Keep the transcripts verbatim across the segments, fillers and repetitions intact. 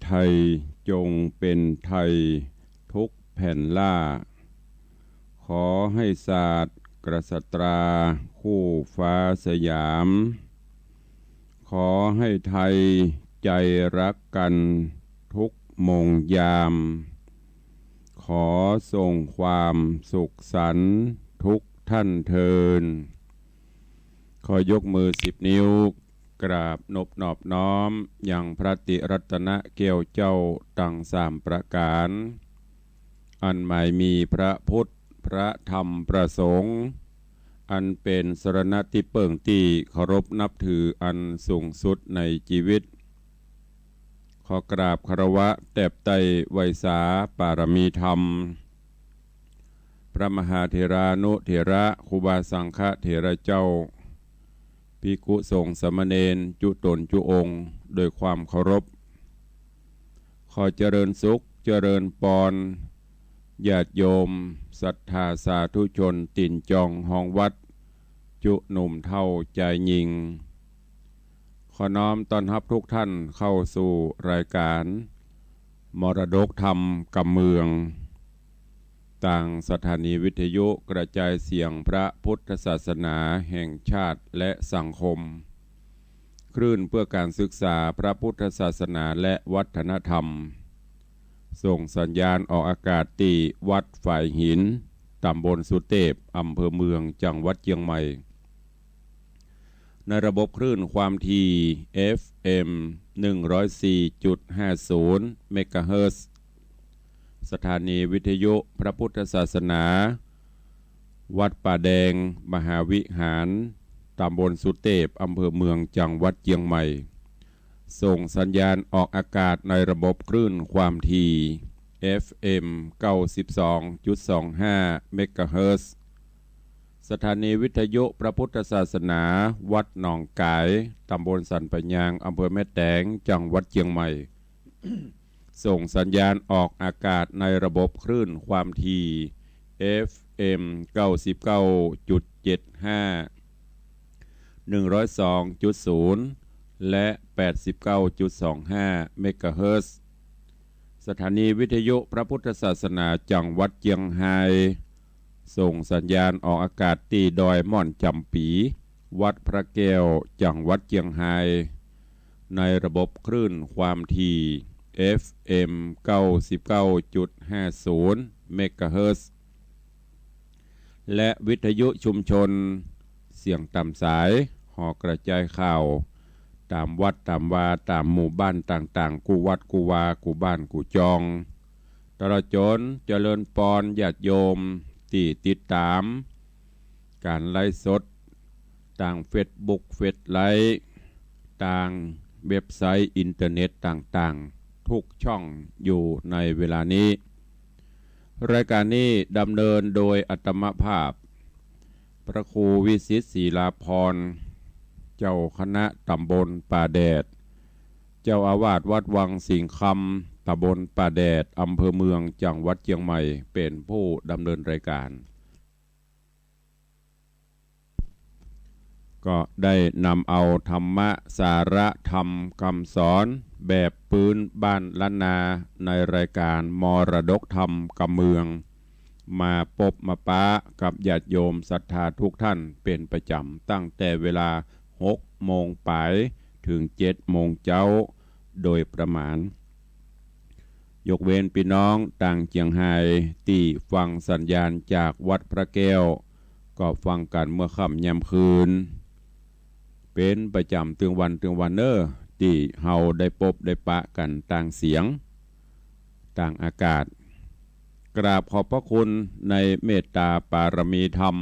ไทยจงเป๋นไทยทุกแผ่นล่า ขอให้ศาสตร์กษัตราคู่ฟ้าสยาม ขอให้ไทยใจรักกันทุกโมงยาม ขอส่งความสุขสันต์ทุกท่านเทอญ ขอยกมือสิบนิ้ว กราบนบนอบน้อมยังพระติรัตนแก้วเจ้าตังสามประก๋าน อันหมายมีพระพุทธ พระธรรม พระสงฆ์ อันเป๋นสรณะตี้เปิ้งตี้เคารพนับถืออันสูงสุดในจีวิต ขอกราบคารวะแตบไต้ไหว้สาปารมีธรรม พระมหาเถรานุเถระ ครูบาสังฆเถระเจ้า ภิกขุสงฆ์สามเณรจุ๊ต๋นจุ๊องค์ โดยความเคารพ ขอเจริญสุขเจริญปอน ญาติโยมศรัทธาสาธุชนตี๋นจองฮองวัด จุ๊หนุ่มเฒ่าจายญิง ขอน้อมต้อนฮับทุกท่านเข้าสู่รายการมรดกธรรมกำเมือง ตางสถานีวิทยุกระจายเสียงพระพุทธศาสนาแห่งชาติและสังคม คลื่นเพื่อการศึกษาพระพุทธศาสนาและวัฒนธรรม ส่งสัญญาณออกอากาศตี้วัดฝายหิน ต๋ำบลสุเตพ อำเภอเมือง จังหวัดเจียงใหม่ ในระบบคลื่นความถี่ เอฟเอ็ม หนึ่งร้อยสี่จุดห้าศูนย์ เมกะเฮิรตซ์ สถานีวิทยุพระพุทธศาสนา วัดป่าแดง มหาวิหาร ต๋ำบลสุเตพ อำเภอเมือง จังหวัดเจียงใหม่ ส่งสัญญาณออกอากาศในระบบคลื่นความถี่ เอฟเอ็ม เก้าสิบสองจุดสองห้า เมกะเฮิรตซ์ สถานีวิทยุพระพุทธศาสนา วัดหนองก๋าย ต๋ำบลสันป่ายาง อำเภอแม่แตง จังหวัดเจียงใหม่ ส่งสัญญาณออกอากาศในระบบคลื่นความถี่ เอฟเอ็ม เก้าสิบเก้าจุดเจ็ดห้า หนึ่งร้อยสองจุดศูนย์ และ แปดสิบเก้าจุดสองห้า เมกะเฮิรตซ์ สถานีวิทยุพระพุทธศาสนาจังหวัดเจียงฮาย ส่งสัญญาณออกอากาศตี้ดอยม่อนจ๋ำปี๋ วัดพระแก้ว จังหวัดเจียงฮาย ในระบบคลื่นความถี่ เอฟเอ็ม เก้าสิบเก้าจุดห้าศูนย์ เมกะเฮิรตซ์ และวิทยุชุมชน เสียงต๋ามสาย หอกระจายข่าว ต๋ามวัดต๋ามวา ต๋ามหมู่บ้านต่างๆ กู้วัดกู้วา กู้บ้านกู้จอง ตลอดจ๋นเจริญปอนญาติโยมตี้ติดต๋าม ก๋านไลฟ์สด ตางเฟซบุ๊ก เฟซไลฟ์ ตางเว็บไซต์อินเทอร์เน็ตต่างๆ ทุกช่องอยู่ในเวลานี้ รายการนี้ดำเนินโดยอาตมาภาพ พระครูวิสิทธิ์ ศิลาภรณ์ เจ้าคณะต๋ำบลป่าแดด เจ้าอาวาสวัดวังสิงห์คำ ต๋ำบลป่าแดด อำเภอเมือง จังหวัดเจียงใหม่ เป๋นผู้ดำเนินรายการ ก็ได้นำเอาธรรมะ สาระธรรมกำสอนแบบปื๊นบ้านล้านนา ในรายการมรดกธรรมกำเมือง มาปบมาป๊ากับญาติโยมศรัทธาทุกท่านเป๋นประจ๋ำ ตั้งแต่เวลาหกโมงป๋ายเถิงเจ็ดโมงเจ๊า โดยประมาณ ยกเว้นปี้น้องตางเจียงฮายตี้ฟังสัญญาณจากวัดพระแก้ว ก็ฟังกั๋นเมื่อค่ำยามคืน เป๋นประจ๋ำตึงวันตึงวันเน่อ ตี้เฮาได้ปบได้ป๊ากั๋นตางเสียง ตางอากาศ กราบขอบพระคุณในเมตตาปารมีธรรม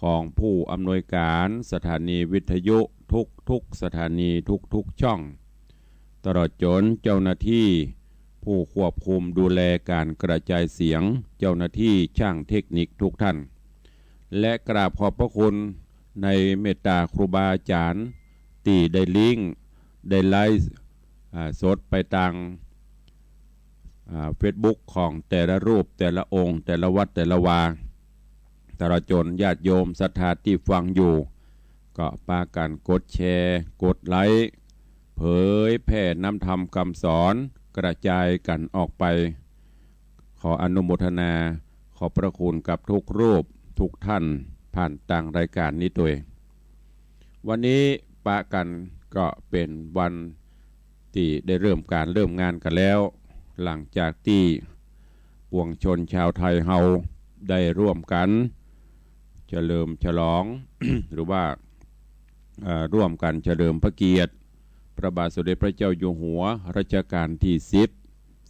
ของผู้อำนวยการสถานีวิทยุทุกๆ สถานีทุกๆ ช่อง ตลอดจ๋นเจ้าหน้าตี้ผู้ควบคุมดูแลก๋านกระจายเสียง เจ้าหน้าตี้ช่างเทคนิคทุกท่าน และกราบขอบพระคุณในเมตตาครูบาอาจ๋ารย์ตี้ได้ลิงก์ ได้ไลฟ์ อ่า สดไปตาง อ่า เฟซบุ๊กของแต่ละรูป แต่ละองค์ แต่ละวัด แต่ละวา ตลอดจ๋นญาติโยมศรัทธาตี้ฟังอยู่ ก็ปากั๋นกดแชร์ กดไลก์ เผยแผ่นำธรรมกำสอน กระจายกั๋นออกไป ขออนุโมทนา ขอบพระคุณกับทุกรูปทุกท่าน ผ่านตางรายก๋านนี้ตวย วันนี้ปะกั๋นก็เป๋นวันตี้ได้เริ่มก๋านเริ่มงานกั๋นแล้ว หลังจากตี้ปวงชนชาวไทยเฮาได้ร่วมกั๋นเฉลิมฉลอง หรือว่า เอ่อ ร่วมกั๋นเฉลิมพระเกียรติ พระบาทสมเด็จพระเจ้าอยู่หัวรัชกาลที่สิบ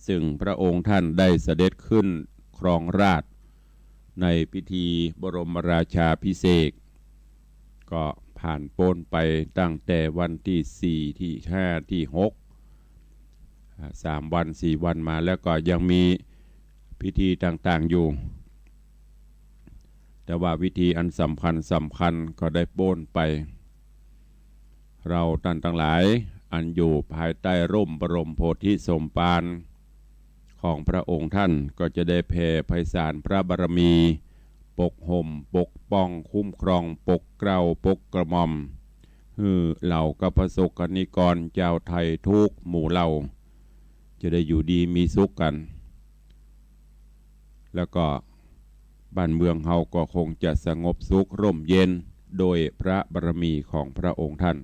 ซึ่งพระองค์ท่านได้เสด็จขึ้นครองราชย์ในพิธีบรมราชาภิเษก ก็ผ่านป๊นไปตั้งแต่วันที่สี่ ที่ห้า ที่หก อ่า สามวันสี่วันมา แล้วก็ยังมีพิธีต่างๆอยู่ แต่ว่าพิธีอันสำคัญสำคัญก็ได้ป๊นไป เราต้านตังหลายอันอยู่ภายใต้ร่มบรมโพธิสมภารของพระองค์ท่าน ก็จะได้แผ่ไพศาลพระบารมี ปกห่ม ปกป้อง คุ้มครอง ปกเกล้า ปกกระหม่อม หื้อเหล่ากัปปสกนิกรจาวไทยกู้หมู่เหล่า จะได้อยู่ดีมีสุขกั๋น แล้วก็บ้านเมืองเฮาก็คงจะสงบสุขร่มเย็นโดยพระบารมีของพระองค์ท่าน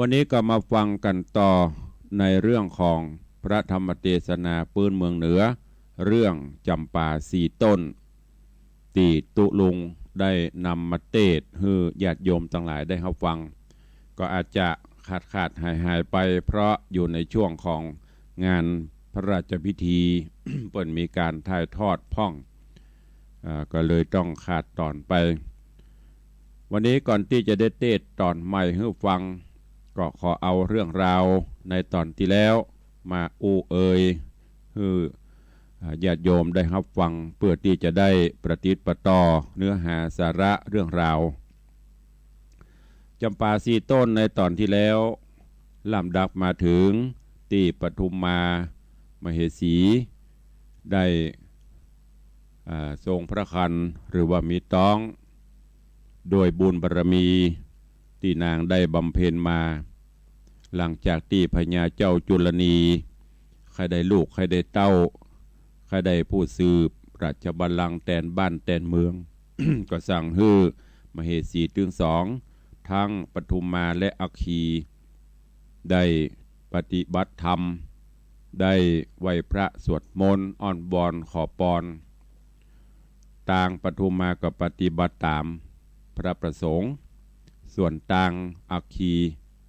วันนี้ก็มาฟังกั๋นต่อในเรื่องของพระธรรมเตสนาปื๊นเมืองเหนือ เรื่องจ๋ำปาสี่ต้น ตี้ตุ๊ลุงได้นำมาเตสน์หื้อญาติโยมตังหลายได้ฮับฟัง ก็อาจจะขาดๆหายๆไป เพราะอยู่ในช่วงของงานพระราชพิธี เปิ้นมีก๋านถ่ายทอดพ่อง อ่า ก็เลยต้องขาดต๋อนไป วันนี้ก่อนตี้จะได้เตสน์ต๋อนใหม่หื้อฟัง ก็ขอเอาเรื่องราวในต๋อนตี้แล้วมาอู้เอ่ย หื้อ อ่า ญาติโยมได้ฮับฟัง เปื้อตี้จะได้ประติดประต่อเนื้อหาสาระเรื่องราว จ๋ำปาสี่ต้นในต๋อนตี้แล้ว ลำดับมาเถิงตี้ปทุมมามเหสี ได้ อ่า ทรงพระครรภ์ หรือว่ามีต๊อง โดยบุญบารมีตี้นางได้บำเพ็ญมา หลังจากตี้พญาเจ้าจุลนี ใค่ได้ลูก ใค่ได้เต้า ใค่ได้ผู้สืบราชบัลลังก์แตนบ้านแตนเมือง ก็สั่งหื้อมเหสีตึงสอง ตึงปทุมมาและอัคคี ได้ปฏิบัติธรรม ได้ไหว้พระสวดมนต์อ้อนวอนขอปอน ตางปทุมมาก็ปฏิบัติต๋ามพระประสงค์ ส่วนตางอัคคี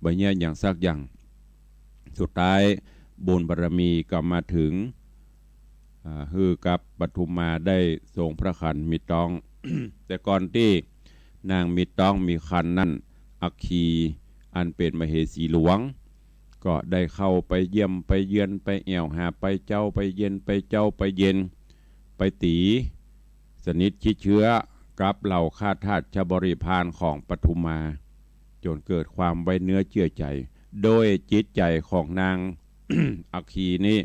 บ่เยียะหยังสักอย่าง สุดท้ายบุญบารมีก็มาเถิง อ่า หื้อกับปทุมมาได้ทรงพระครรภ์มีต๊อง แต่ก่อนตี้นางมีต๊องมีครรภ์นั้น อัคคีอันเป๋นมเหสีหลวง ก็ได้เข้าไปเยี่ยมไปเยือน ไปแอ่วหา ไปเจ๊าไปเย็น ไปเจ๊าไปเย็น ไปตี๋สนิทชิดเชื้อกับเหล่าข้าทาสบริพารของปทุมมา จ๋นเกิดความไว้เนื้อเจื้อใจ๋ โดยจิตใจ๋ของนาง อัคคีนี้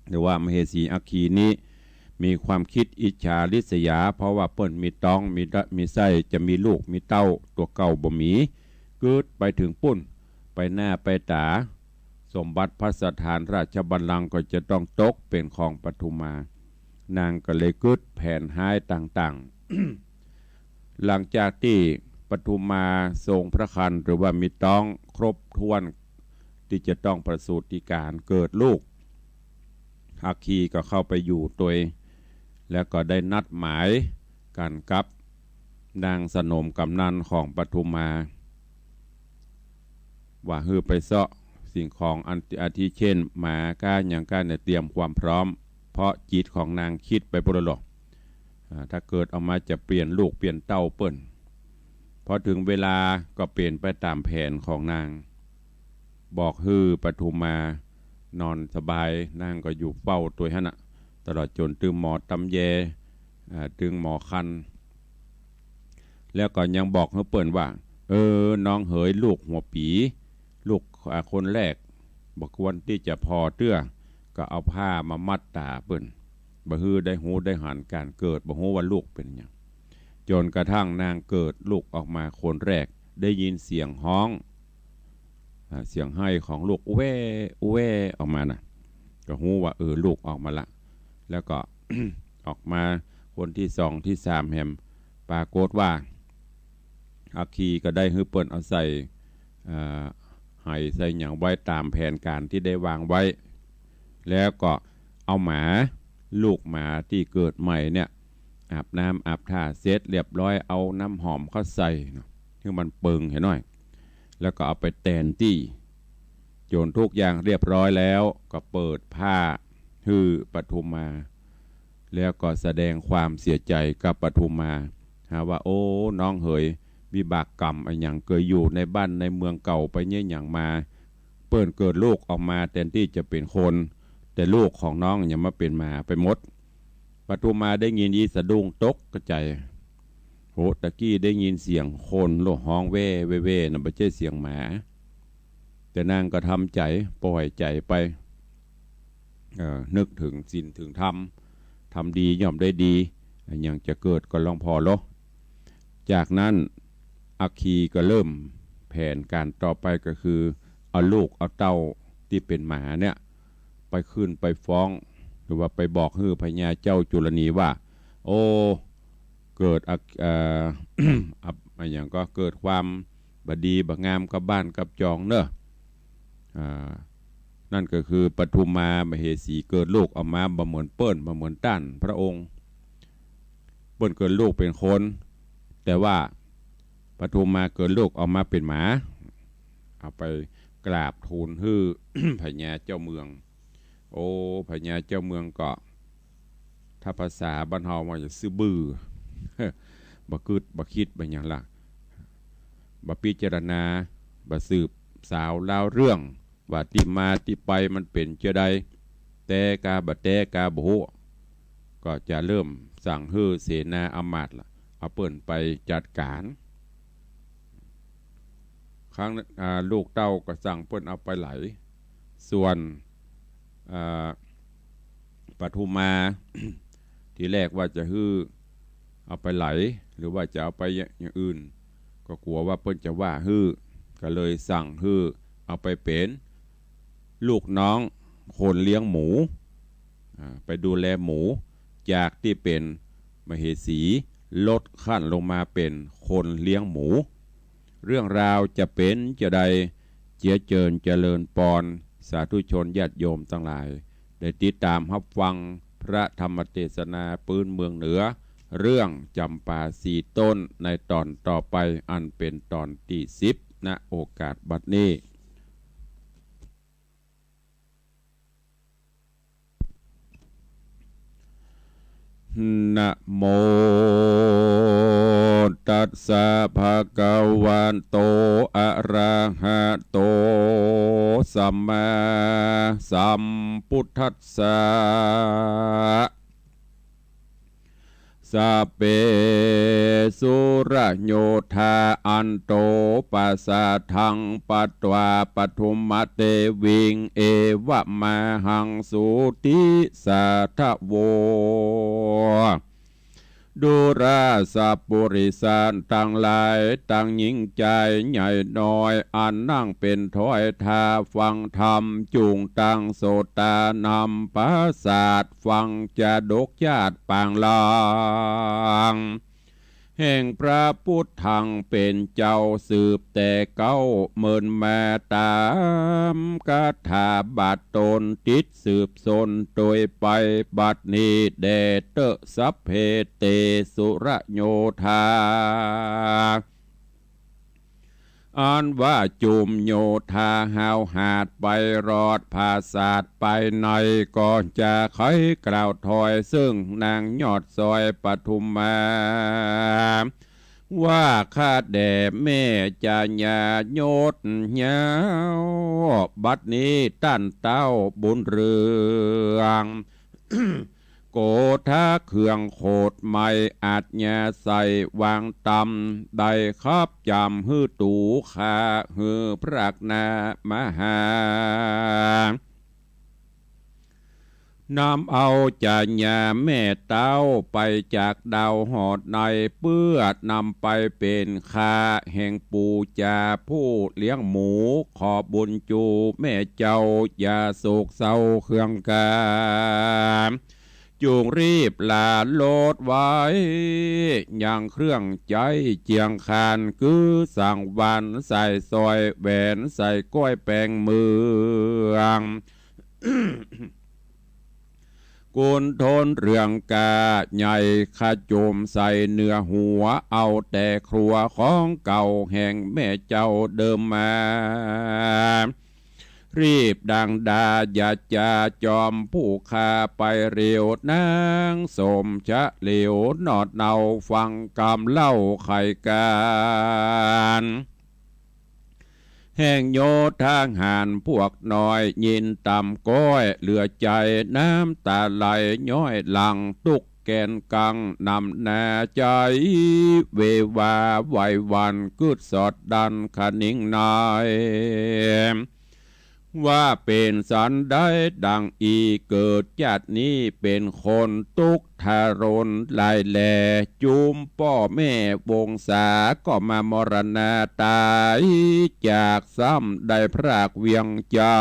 หรือว่ามเหสีอัคคีนี้ มีความกึ๊ดอิจฉาริษยา เพราะว่าเปิ้นมีต๊อง มีตะ มีไส้ จะมีลูกมีเต้าตั๋วเก่าบ่มี กึ๊ดไปเถิงปุ้น ไปหน้าไปต๋า สมบัติภัสถานราชบัลลังก์ก็จะต้องตกเป๋นของปทุมมา นางก็เลยกึ๊ดแผนฮ้ายต่างๆ หลังจากตี้ปทุมมาทรงพระครรภ์ หรือว่ามีต๊องครบถ้วนตี้จะต้องประสูติก๋ารณ์เกิดลูก อัคคีก็เข้าไปอยู่ตวย แล้วก็ได้นัดหมายกั๋นกับนางสนมก๋ำนันของปทุมมา ว่าหื้อไปเซาะสิ่งของอัน อาทิเช่น หมาก้าหยังก้าเนี่ย เตรียมความพร้อม เพราะจิตของนางกึ๊ดไปปู้นแล้วลอ อ่า ถ้าเกิดออกมาจะเปลี่ยนลูกเปลี่ยนเต้าเปิ้น พอเถิงเวลาก็เป๋นไปต๋ามแผนของนาง บอกหื้อปทุมมานอนสบาย นางก็อยู่เฝ้าตวยหั้นน่ะ ตลอดจ๋นตึงหมอตำแย อ่า ตึงหมอคัน แล้วก็ยังบอกหื้อเปิ้นว่า เออ น้องเหย ลูกหัวปี๋ ลูก อ่า คนแรก บ่ควรตี้จะผ่อเตื้อ ก็เอาผ้ามามัดต๋าเปิ้น บ่หื้อได้ฮู้ได้หันก๋านเกิด บ่ฮู้ว่าลูกเป๋นหยัง จ๋นกระทั่งนางเกิดลูกออกมาคนแรก ได้ยินเสียงฮ้อง อ่า เสียงไห้ของลูก แว่ แว่ ออกมาน่ะ ก็ฮู้ว่า เออ ลูกออกมาละ แล้วก็ ออกมาคนตี้สองตี้สามแหม ปรากฏว่า อัคคีก็ได้หื้อเปิ้นเอาใส่ เอ่อ ไหใส่หยังไว้ต๋ามแผนก๋านตี้ได้วางไว้ แล้วก็เอาหมา ลูกหมาตี้เกิดใหม่เนี่ย อาบน้ำอาบท่าเสร็จเรียบร้อย เอาน้ำหอมเข้าใส่เนาะ หื้อมันเปิงหื้อหน่อย แล้วก็เอาไปแตนตี้ จ๋นทุกอย่างเรียบร้อยแล้ว ก็เปิดผ้าหื้อปทุมมา แล้วก็แสดงความเสียใจ๋กับปทุมมา หาว่า โอ้ น้องเหย วิบากกรรมอะหยัง เกยอยู่ในบ้านในเมืองเก่าไปเยียะหยังมา เปิ้นเกิดลูกออกมาแตนตี้จะเป๋นคน แต่ลูกของน้องเนี่ยมาเป๋นหมาไปหมด ปทุมมาได้ยินอี้สะดุ้งตกกระจาย โห ตะกี้ได้ยินเสียงคนโลดฮ้องแว่แว่แว่น่ะ บ่ใจ้เสียงหมา แต่นางก็ทำใจ๋ ป่อยใจ๋ไป เอ่อ นึกเถิงศีลเถิงธรรม ทำดีย่อมได้ดี อะหยังจะเกิดก็ลองผ่อโลด จากนั้นอัคคีก็เริ่มแผนก๋านต่อไป ก็คือเอาลูกเอาเต้าตี้เป๋นหมาเนี่ย ไปขึ้นไปฟ้อง หรือว่าไปบอกหื้อพญาเจ้าจุลนีว่า โอ้ เกิดอะ เอ่อ อะหยังก็เกิดความบ่ดีบ่งามกับบ้านกับจองเน่อ อ่า นั่นก็คือปทุมมามเหสีเกิดลูกออกมาบ่เหมือนเปิ้น บ่เหมือนต้านพระองค์ เปิ้นเกิดลูกเป๋นคน แต่ว่าปทุมมาเกิดลูกออกมาเป๋นหมา เอาไปกราบทูลหื้อ พญาเจ้าเมือง โอ้ พญาเจ้าเมืองก็ ถ้าภาษาบ้านเฮาว่าจะซื่อบื้อ บ่กึ๊ดบ่กึ๊ดบ่หยังละ บ่พิจารณา บ่สืบสาวราวเรื่อง ว่าตี้มาตี้ไปมันเป๋นจาใด แต๊กาบ่แต๊กาบ่ฮู้ ก็จะเริ่มสั่งหื้อเสนาอำมาตย์ละ เอาเปิ้นไปจัดก๋าน ครั้ง อ่า ลูกเต้าก็สั่งเปิ้นเอาไปไหล ส่วน อ่า ปทุมมา ทีแรกว่าจะหื้อเอาไปไหล หรือว่าจะเอาไปอย่างอื่น ก็กั๋วว่าเปิ้นจะว่าหื้อ ก็เลยสั่งหื้อเอาไปเป๋นลูกน้องคนเลี้ยงหมู อ่า ไปดูแลหมู จากตี้เป๋นมเหสี ลดขั้นลงมาเป๋นคนเลี้ยงหมู เรื่องราวจะเป๋นจาใด เจียะเจิญเจริญปอน สาธุชนญาติโยมตังหลาย ได้ติดต๋ามฮับฟังพระธรรมเตสนาปื๊นเมืองเหนือ เรื่องจ๋ำปาสี่ต้น ในต๋อนต่อไป อันเป๋นต๋อนตี้สิบ ณ โอกาสบัดนี้ นะโม ตัสสะ ภะคะวะโต อะระหะโต สัมมาสัมพุทธัสสะ สัพเพ สุระโยธา อันโต ปัสสะทัง ปัตวา ปทุมมะเตวิง เอวะมะหัง สุติสาทะโว ดูราสะปุริสะตังหลาย ตังญิงจายใหญ่น้อย อันนั่งเป๋นถ้อยถ้าฟังธรรม จุ่งตั้งโสตานำประสาท ฟังจาดกจาดปางลาง แห่งพระพุทธังเป๋นเจ้า สืบแต่เก๊าเมินมาต๋ามคาถาบาทต๋น ติดสืบสนโตยไป บัดนี้แด่เต๊อะ สัพเพ เต สุระโยธา อันว่าจุ่มโยธาห้าวหาญไปรอดผาสาทไปใน ก็จะไขกล่าวถ้อยซึ่งนางยอดซอยปทุมมา ว่าข้าแด่แม่จาญาโยธยาว บัดนี้ต้านเต้าบุญเรือง โกธาเครื่องโขดไหม้ อัจฉริยะใสวางตำ ได้ขับจำหื้อตูข้า หื้อพระกนามาหา นำเอาจาญาแม่เต๊าไปจากดาวหอดใน เปื้อนำไปเป๋นค่าแห่งปู๋จาผู้เลี้ยงหมู ขอบุญจูแม่เจ้าอย่าโศกเศร้าเคืองกา จุ่งรีบหล่าโลดไว้ ยังเครื่องใจ๊เจียงคาน คือสังวาล สายสร้อย แหวน สายก้อย แป๋งเมือง กุนโทนเรืองกาใหญ่ ขะจุ่มใส่เหนือหัว เอาแต่ครัวของเก่าแห่งแม่เจ้าเดิมมา รีบดังดาอย่าจา จอมผู้ข้าไปเร็ว นางสมชะเหลว หนอดเนาฟังกำเล่าไขกาล แห่งโยธาหารพวกน้อย ยินต่ำก้อยเหลือใจ๋ น้ำต๋าไหลย้อยหลั่ง ตุ๊กแกนกังนำหน้าใจ๋ เววาไหวหวั่น กึ๊ดสอดดันคะนิงใน ว่าเป๋นสันใดดังอี้ เกิดจาตินี้เป๋นคนตุ๊กทรนหลายแล จุมป้อแม่วงศา ก็มามรณาต๋ายจาก ซ้ำได้พรากเวียงใจ๋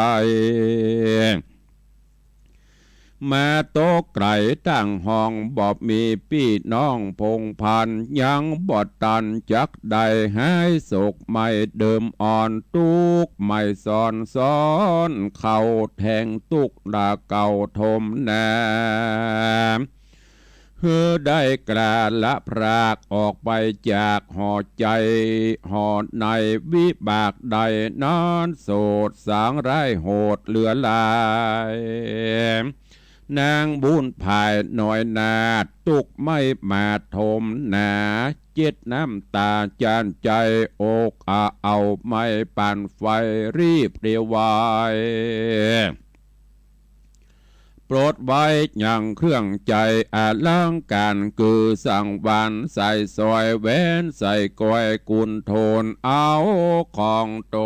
มาตกไก๋ตั้งห้อง บ่มีปี้น้องพงศ์พันธุ์ ยังบ่ตันจักได้หายโศก ไม่เดิมอ่อนตุ๊กข์ ไม่ซ้อนซ้อนเข้าแทงตุ๊กข์ ด่าเก่าทมนา หื้อได้กล้าละพรากออกไปจากหอใจ๋ หอใน วิบากใดนั้นโสด สางร้ายโหดเหลือหลาย นางบุญผายน้อยนาฏ ตุ๊กข์ไม่มาดทมหนา เจ็ดน้ำต๋าจานใจ๋ อกอาเอาไม้ปั่นไฟ รีบเร็วไว ปลดไว้ยังเครื่องใจ๋ อลังก๋านคือสังวาล สายสร้อย แหวน สายก้อย กุนโทนเอาของโต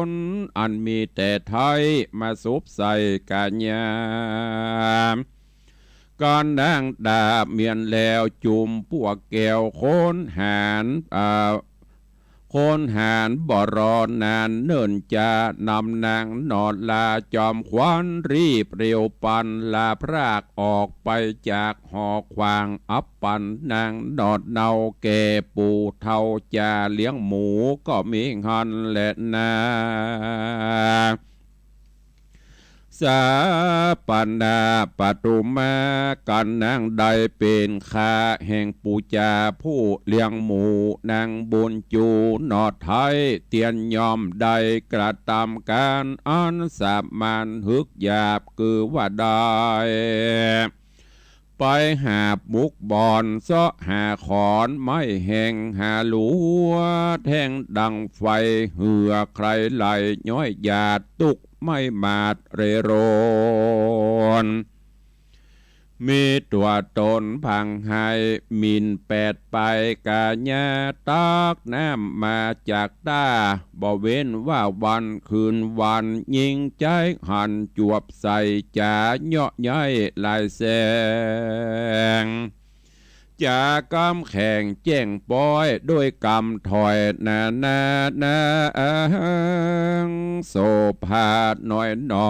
น อันมีแต่ไท้มาสุบใส่ก๋ายาม ก๋านนางดาเมียนแล้ว จุมปวกแก้วคนหาญ อ่า คนหาญบ่รอนานเนิ่นจา นำนางหนอดลา จอมขวัญรีบเร็วปัน ลาพรากออกไปจากหอขวาง อับปันนางหนอดเนาแก่ปู่เฒ่า จ่าเลี้ยงหมูก็มีหั้นแลนา สาปนาปทุมา ก๋านนางได้เป๋นข้าแห่งปู่จ่าผู้เลี้ยงหมู นางบุญจูหนอไท้ เตียนย่อมได้กระตำก๋านอันสามาน หึกหยาบคือว่าได้ ไปหาบุกบ่อนเซาะหาขอนไม้แห้งหาหลัว แทงดังไฟเหือใครไหล ย้อยหยาดตุ๊กข์ไม่มาดเร่ร่อน มีตั๋วต๋นพังหายหมิ่นแปดไป ก๋ายาตักน้ำมาจากต้า บ่เว้นว่าวันคืนวัน ยิงใจ๊หันจวบใส่ จ๋าเยาะเย้ยหลายแสง จ๋ากำแข็งแจ้งป๊อย ด้วยกำถ้อยหนาๆ นางโสภาน้อยหนอ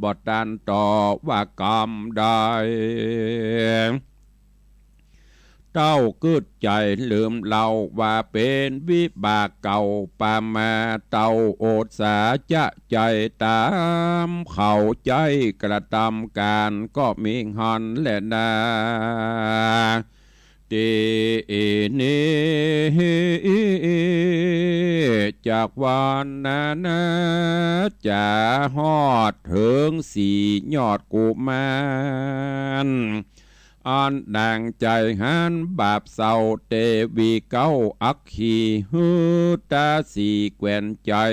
บ่ตันต่อว่ากำใด เต้ากึ๊ดใจ๋ลืมเล่า ว่าเป๋นวิบากเก่าปามา เต้าโอษาจะใจ๋ต๋ามเขาใจ๊กระตำก๋าน ก็มีหั้นแลนา ตี้นี้ จากวันนานา จ๋าฮอดเถิงสี่ยอดกุมาร อันดังใจ๋หันบาปเศร้า เตวีเก๊าอัคคี หื้อต๋าสี่แขวนใจ๋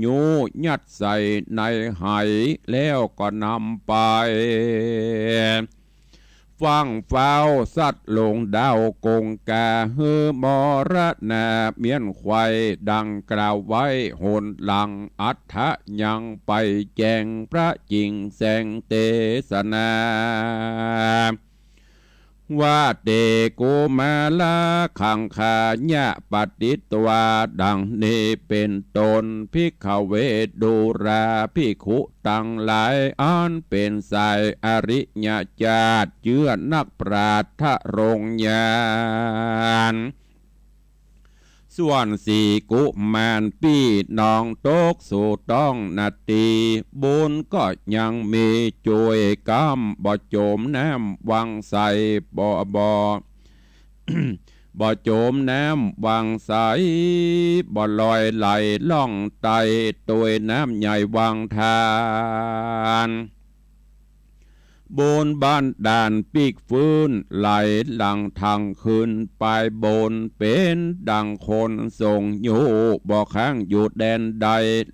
ยูยัดใส่ในไหแล้วก็นำไป ฟั่งฟ้าวสัตว์ลงดาวกงกา หื้อมรณาเมี้ยนไขว่ ดังกล่าวไว้หนหลัง อัฏฐะยังไปแจง พระจิ่งแสงเตสนา ว่าเต กุมารคังคายะปะติตวา ดังนี้เป๋นต้น ภิกขเว ดูราภิกขุตังหลาย อันเป๋นสายอริยจาติ เจื้อนักปราชญ์ทรงญาณ ส่วนสี่กุมารปี้น้อง ตกสู่ต๊องนาตี บุญก็ยังมีจ้วยก๋ำ บ่จมน้ำวังใส บ่ บ่ บ่จมน้ำวังใส บ่ลอยไหลล่องไต ตวยน้ำใหญ่วังทาน บุญบันดาลปิ๊กฟื้น ไหลหลั่งทางขึ้นไปบน เป๋นดังคนส่งยู้ บ่ค้างอยู่แดนใด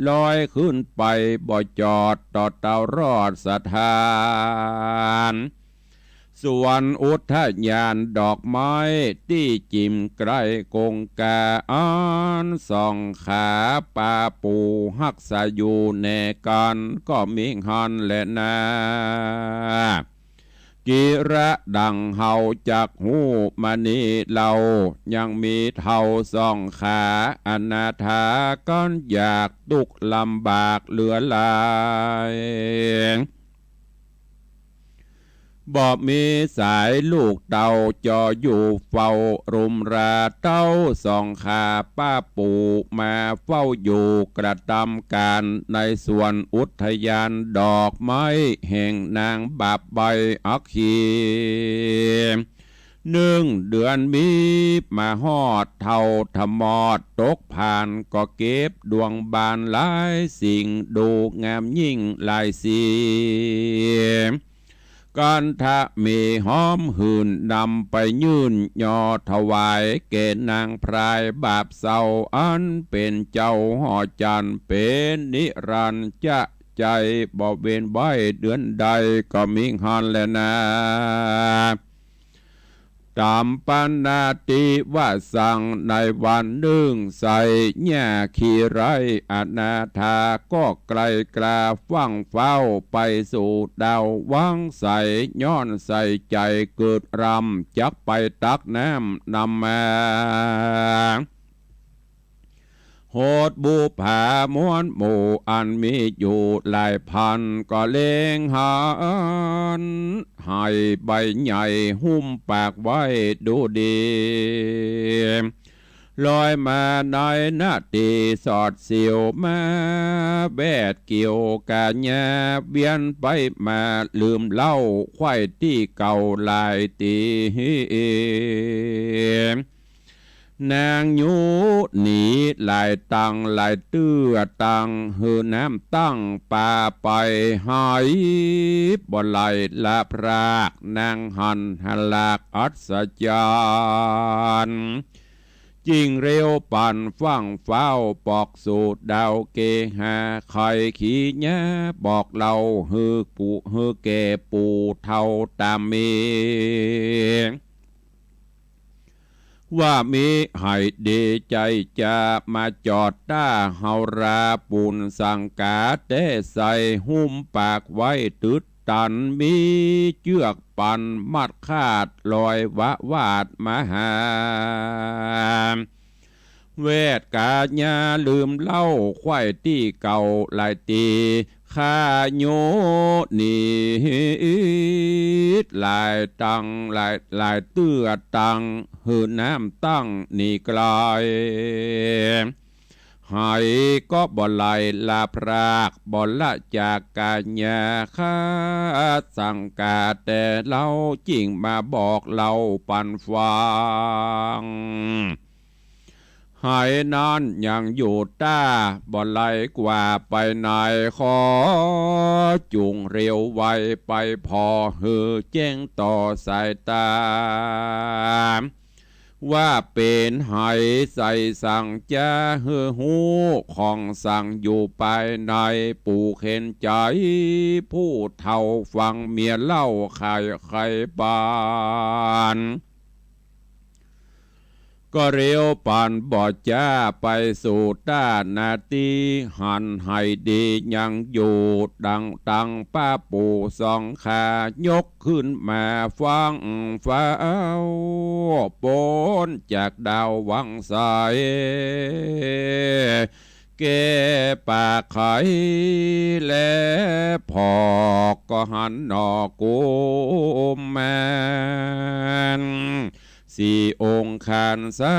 ลอยขึ้นไปบ่จอด ต่อเต้ารอดสถาน สวนอุทยานดอกไม้ ตี้จิ่มใก้กงกา อันสองขาป้าปู่ฮักษาอยู่แน่กั๋น ก็มีหั้นแลนา กิระดังเฮาจักฮู้มานี้เล่า ยังมีเฒ่าสองขาอนาถา กั๋นอยากตุ๊กข์ลำบากเหลือหลาย บ่มีสายลูกเต้าจออยู่เฝ้า รุมราเต้าสองขาป้าปู่ มาเฝ้าอยู่กระตำก๋าน ในสวนอุทยานดอกไม้ แห่งนางบาบใบอัคคี นึ่งเดือนมีมาฮอด เฒ่าถมอดตกผ่าน ก็เก็บดวงบานหลายสิ่ง ดูงามยิ่งหลายสี คันธะมีหอมหื่น นำไปยื่นยอถวาย แก่นางพรายบาบเศร้า อันเป๋นเจ้าหอจันทร์ เป๋นนิรันดร์จะใจ บ่เว้นไว้เดือนใด ก็มีหั้นแลนา ตามปานาติวสัง ในวันนึ่งไส้ หญ้าขี้ไร่อนาถา ก็ไกลกล้าฟั่งฟ้าวไปสู่ดาววังใส ย้อนใส่ใจ๋เกิดรำ จักไปตักน้ำนำมา โหดบุปผาม้วนหมู่อันมีอยู่หลายพัน ก็เล็งหัน ไห่ใบใหญ่หุ้มปากไว้ดูดี ลอยมาในนาทีสอดเสี้ยวมา แวดเกี่ยวกาญา เวียนไปมาลืมเล่า ไขว่ตี้เก่าหลายตี นางยูหนีหลายตังหลายเตื้อตัง หื้อน้ำตั้งปาไป หายบ่ไหลละพราก นางหันหลากอัศจรรย์ จิ่งเร็วปานฟั่งฟ้าว ปอกสู่ดาวเกหา ไข่ขี้หญ้าบอกเล่า หื้อปู่ หื้อแก่ปู่เฒ่าต๋ามมี ว่ามีไห่ดีใจ๋จะมาจอดต้าเฮารา ปุณณสังกาแต๊ใส่ หุ้มปากไว้ตึดตัน มีเจื้อกปันมัดคาด ลอยวะวาดมาหา แวดกาญาลืมเล่า ไขว่ตี้เก่าหลายตี ข้ายูหนีหลายตังหลาย หลายเตื้อตัง หื้อน้ำตั้งหนีไกล ไห่ก็บ่ไหลละพราก บ่ละจากกาญา ข้าสังกาแต๊เล่า จิ่งมาบอกเล่าปันฟัง ไห่นั้นยังอยู่ต้า บ่ไหลกว่าไปไหน ขอจุ่งเร็วไวไปผ่อ หื้อแจ้งต่อสายต๋า ว่าเป๋นใหใส่สังจาหื้อฮู้ ของสังอยู่ปายใน ปู่เข็ญใจ๋ผู้เฒ่าฟังเมียเล่าใค่ใค่ปาน ก็เร็วปันบ่จ้าไปสู่ต้านาตี้ หันใหดียังอยู่ ดังตังป้าปู่สองขายกขึ้นมาฟังเฝ้า ป๊นจากดาววังไส แก่ปากไข และผอกก็หันหน่อกุมาร สี่องค์คานสะ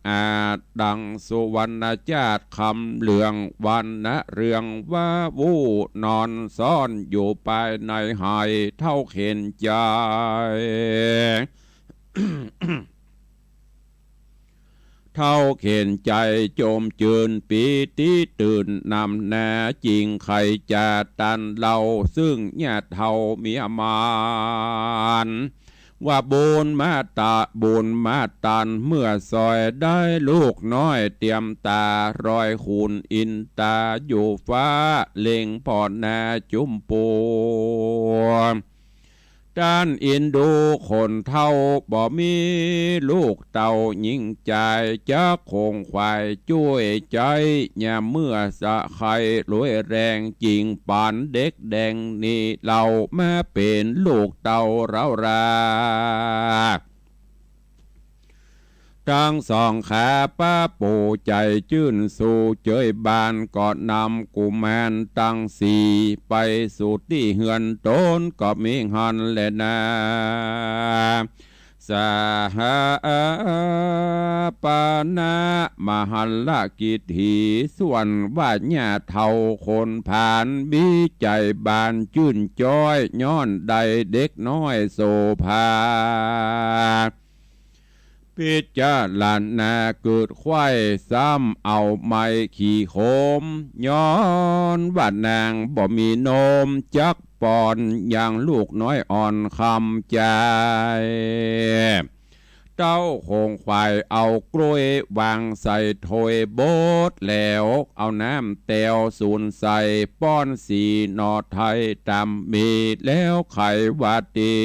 อาดดังสุวรรณจาตุ คำเหลืองวรรณะเรืองว้าวุ่น นอนซ่อนอยู่ปายในใหเฒ่าเข็ญใจ๋ เฒ่าเข็ญใจ๋จมจื้นปีติตื่นนำนา จึงใค่จะตันเล่าซึ่งญาติเฒ่าเมียหมาน ว่าบุญมาตะ บุญมาตันเมื่อสอย ได้ลูกน้อยเตียมต๋า รอยขุนอินต๋าอยู่ฟ้า เล็งผ่อหน้าจุมปู ต้านอินดูคนเฒ่า บ่มีลูกเต้าญิงจาย จักขงขวายจ้วยใจ๊ ยามเมื่อสะใคร่รวยแรง จึงป๋านเด็กแดงนี้เล่า มาเป๋นลูกเต้าเฮารา ตังสองขาป้าปู่ใจ๋จื้นสู่เจยบาน ก็นำกุมารตังสี่ ไปสู่ตี้เฮือนต๋นก็มีหั้นแลนา สหปณะมหัลกิตถี ส่วนว่าญาติเฒ่าคนผาน มีใจ๋บานจื้นจ้อย ย้อนได้เด็กน้อยโสภา พิจารณาเกิดใค่ ซ้ำเอาไม้ขีโขม ย้อนว่านางบ่มีนมจักป้อน ยังลูกน้อยอ่อนคำใจ๋ เต้าขงขวายเอากล้วย วางใส่ถ้วยบดแล้ว เอาน้ำแตวสูนใส่ ป้อนสีหน่อไทยต๋ามมี แล้วใค่ว่าตี้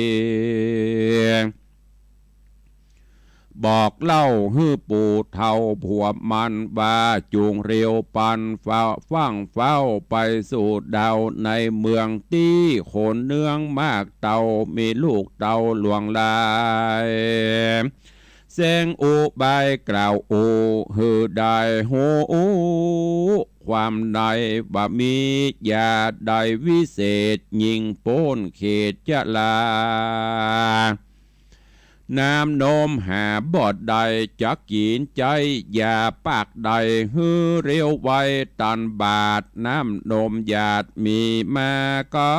บอกเล่าหื้อปู่เฒ่าผัวมันว่า จุ่งเร็วปันฟ้าฟั่งเฝ้าไปสู่ดาวในเมืองตี้ คนเนืองมากเต้า มีลูกเต้าหลวงหลาย แสงอุบายกล่าวอู้ หื้อได้ฮู้ความใน ว่ามียาใดวิเศษ ยิ่งป๊นเขตชรา น้ำนมหาบ่ได้จักกิ๋น ใจ๊ยาปากใด หื้อเร็วไวตันบาด น้ำนมหยาดมีมาก่อ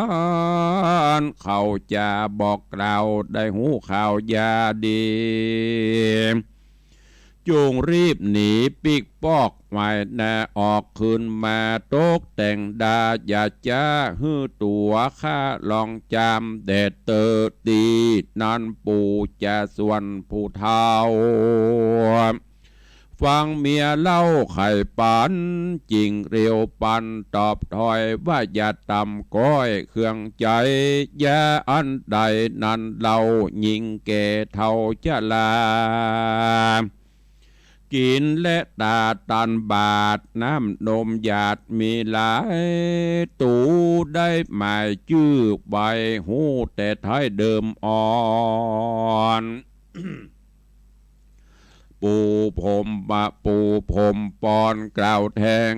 น เขาจะบอกกล่าว ได้ฮู้ข่าวยาดี จุ่งรีบหนีปิ๊กปอกหวายหน้าออก คืนมาตกแต่งดา อย่าจ๊าหื้อตั๋วข้าลองจาม แดดเตอตี้นั้นปู่จะสวนผู้เฒ่า ฟังเมียเล่าใค่ปัน จึ่งเร็วปันตอบถ้อยว่า อย่าต่ำก้อยเครื่องใจ๋ ยาอันใดนั้นเล่า ยิ่งแก่เฒ่าชรา กิ๋นและต๋าตันบาด น้ำนมหยาดมีหลาย ตูได้หมายจื้อไว้ ฮู้แต่ไท้เดิมอ่อน ปู่ผมบะ ปู่ผมปอนกล่าวแทง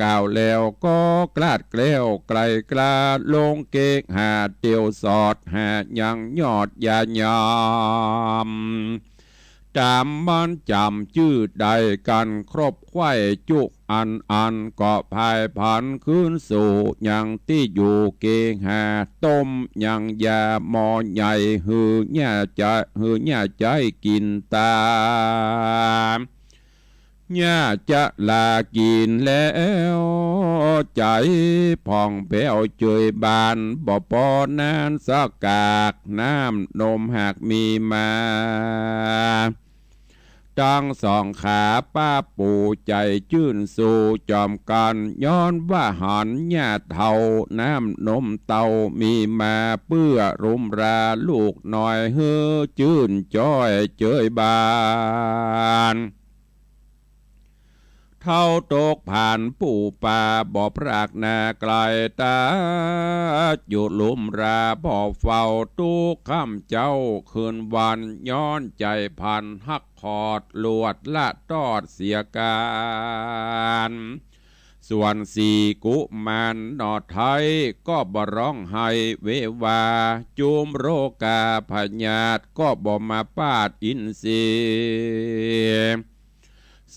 กล่าวแล้วก็กลาดแกล้วไกลกล้า ลงเกกหาเตียวสอดหายังยอดยายาม ต๋ามมันจ๋ำจื้อได้กั๋นครบไขว้จุกอันอัน ก็พายผันคืนสู่ยังตี้อยู่เกหา ต้มยังยาหม้อใหญ่ หื้อหญ้าจะ หื้อหญ้าใจ๊กิ๋นต๋าม หญ้าจะลากิ๋นแล้วใจ๋ผ่องแผ้วเจยบาน บ่ปอนานสักกาก น้ำนมหากมีมา ตังสองขาป้าปู่ใจ๋จื้นสู่จ๋อมกั๋น ย้อนว่าหันย่าเฒ่าน้ำนมเต้ามีมา เปื้อรุมราลูกน้อยหื้อจื้นจ้อยเจยบาน เฒ่าตกผานปู่ป้าบ่ปรากหน้าไก๋ ต๋าอยู่ลุมราบ่เฝ้า ตุ๊กค่ำเจ๊าคืนวัน ย้อนใจ๋พันฮักขอด ลวดละตอดเสียก๋าน ส่วนสี่กุมารหน่อไท้ ก็บ่ร้องไห้เววา จุมโรคาพยาธิ ก็บ่มาปาดอินทรีย์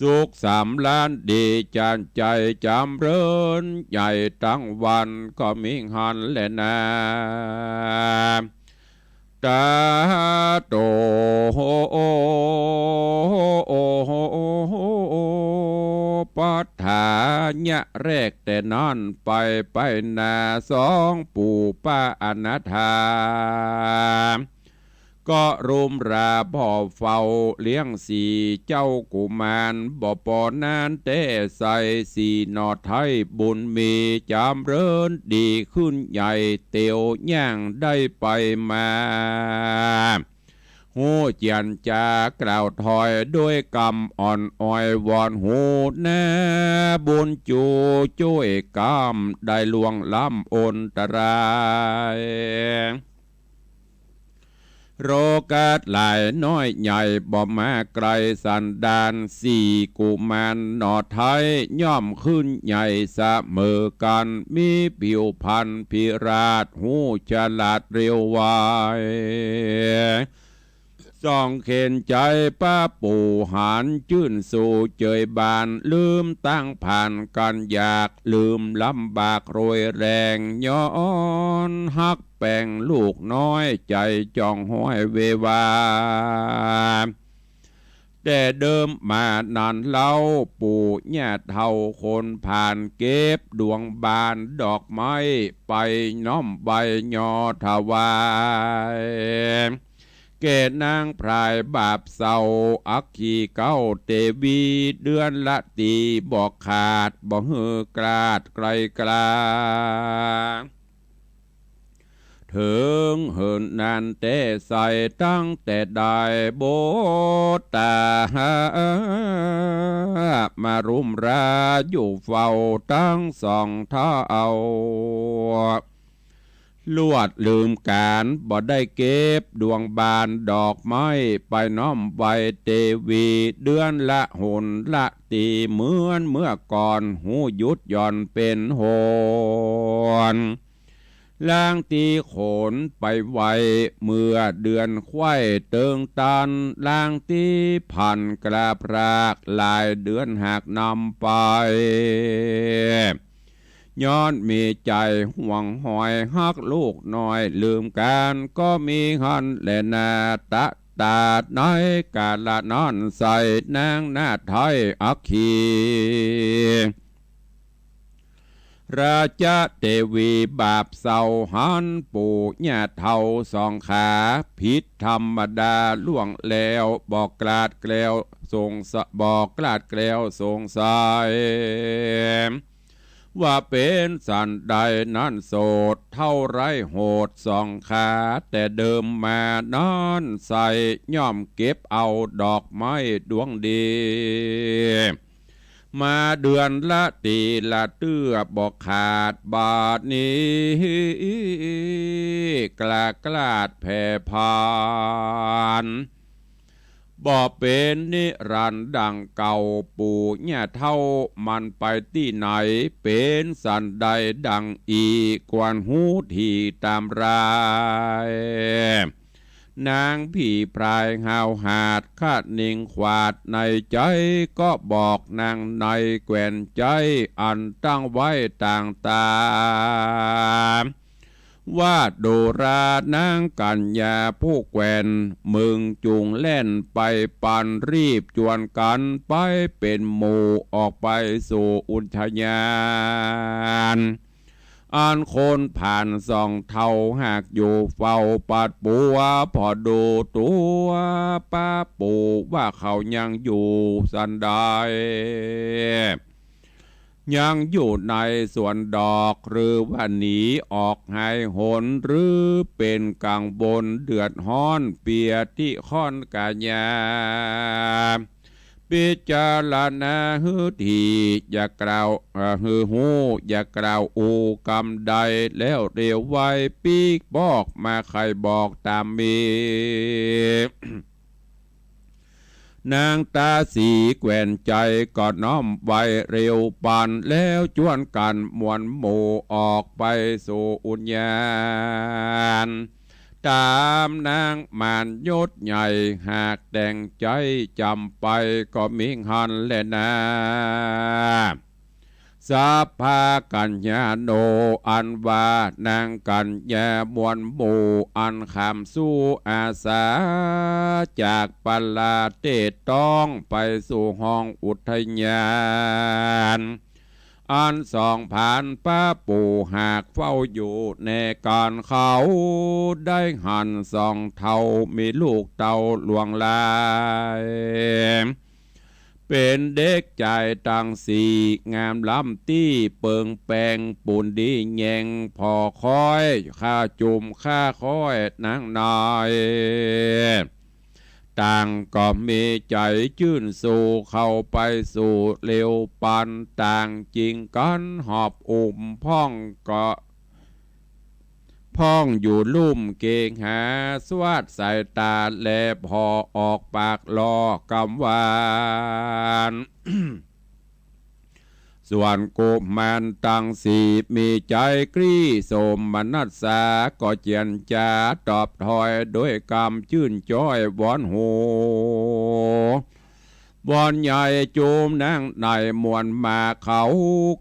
สุขสำราญดีจานใจ๋ จ๋ำเริญใหญ่ตังวัน ก็มีหันแลนา ต๋าโต ปัตถาเยียะแรกแต่นั้นไป ไปหน้าสองปู่ป้าอนาถา ก็รุมราบ่เฝ้าเลี้ยงสี่เจ้ากุมาร บ่ปอนานแต๊ใส่ สี่หน่อไท้บุญมี จ๋ำเริญดีขึ้นใหญ่ เตียวย่างได้ไปมา ฮู้เจียรจากล่าวถอยด้วยกำอ่อนอ้อยวอน ฮู้นาบุญจูจ้วยกำ ได้ล่วงล้ำอันตราย โรคาดหลายน้อยใหญ่บ่มาไก๋สันดาน สี่กุมารหน่อไท้ย่อมขึ้นใหญ่เสมอกั๋น มีผิวพรรณพิราช ฮู้ฉลาดเร็วไว ส่องเข็นใจ๋ป้าปู่หันจื้นสู่เจยบาน ลืมตังผานกั๋นอยาก ลืมลำบากโรยแรง ย้อนฮักแป๋งลูกน้อย ใจ๋จ่องห้อยเววา แต่เดิมมานานเล่า ปู่ย่าเฒ่าคนผ่าน เก็บดวงบานดอกไม้ ไปน้อมไหว้ยอถวาย แก่นางพรายบาปเศร้า อัคคีเก๊าเตวี เดือนละตีบ่ขาด บ่หื้อคลาดไกลกลา เถิงเหินนานแต๊ใส่ ตั้งแต่ได้บวชต๋า มารุมราอยู่เฝ้าตังสองเฒ่า ลวดลืมก๋านบ่ได้เก็บดวงบานดอกไม้ ไปน้อมไหว้เตวี เดือนละหนละตี เหมือนเมื่อก่อน ฮู้หยุดหย่อนเป๋นหน ลางตีโขนไปไหว้ เมื่อเดือนไขว้เติงตัน ลางตีผันกราบพราก หลายเดือนหากนำไป ย้อนมีใจ๋ห่วงหอยฮักลูกน้อย ลืมก๋านก็มีหันแลนา ตะตาดในกาละนั้นใส่ นางนาฏไท้อัคคี ราชเตวีบาปเศร้า หันปู่ย่าเฒ่าสองขา ผิดธรรมดาล่วงแล้ว บ่คลาดแคล้วสงส- บ่คลาดแคล้วสงสัย ว่าเป๋นสันใดนั้นโสด เฒ่าไร้โหดสองขา แต่เดิมมานั้นใส่ ย่อมเก็บเอาดอกไม้ดวงดี มาเดือนละตีละเตื้อบ่ขาด บาดนี้กล้าคลาดแผ่ผ่าน บ่เป๋นนิรันดร์ดังเก่า ปู่ย่าเฒ่ามันไปตี้ไหน เป๋นสันใดดังอี้ ควรฮู้ถี่ต๋ามราย นางผีพรายห้าวหาด คะนิงขวาดในใจ๋ ก็บอกนางในแคว่นใจ๋ อันตั้งไว้ต่างต๋า ว่าดูราวนางกัญญาผู้แคว่น มึงจุ่งแล่นไปปัน รีบจวนกั๋นไปเป๋นหมู่ ออกไปสู่อุทยาน อันคนผ่านสองเฒ่าหากอยู่เฝ้าปัดปัว ผ่อดูตั๋วป้าปู่ว่าเขายังอยู่สันใด ยังอยู่ในสวนดอก หรือว่าหนีออกหายหน หรือเป๋นกังวลเดือดฮ้อนเปียตี้ข้อนกายา พิจารณาหื้อถี่ อย่ากล่าว เอ่อ หื้อฮู้ อย่ากล่าวอู่กำใด แล้วเร็วไวปิ๊กบอกมาใค่บอกต๋ามมี นางต๋าสีแกว่นใจ๋ก็น้อมไวเร็วปัน แล้วจวนกั๋นมวลหมู่ออกไปสู่อุญญาณ ต๋ามนางม่านยศใหญ่ หากแต่งใจ๋จ๋ำไปก็มิหั้นแลนา สัพพะกัญญาโณ อันว่านางกัญญามวลหมู่ อันข้ามสู่อาสา จากปาลาเตศต้องไปสู่ห้องอุทยาน อันสองพรานป้าปู่หากเฝ้าอยู่แนก๋านเขา ได้หันสองเฒ่ามีลูกเต้าหลวงหลาย เป๋นเด็กใจ๋ตังสี่ งามล้ำตี้เปิงแป๋ง ปูนดีแยง ผ่อค้อยข้าจุ่มข้าค้อยนางน้อย ต่างก็มีใจ๋จื้นสู้เข้าไปสู่เร็วปัน ต่างจิ่งกั๋นหอบอุ้มพ่องก็ พ่องอยู่ลุ่มเกหา สวาดสายต๋าแลผ่อออกปากหล่อกำหวาน ส่วนกุมารตังสี่มีใจ๋กรี้สมนัสสา ก็เจียรจ๋าตอบถ้อยด้วยกำจื้นจ้อยวอนฮู วอนใหญ่จุมนางในมวลมาเขา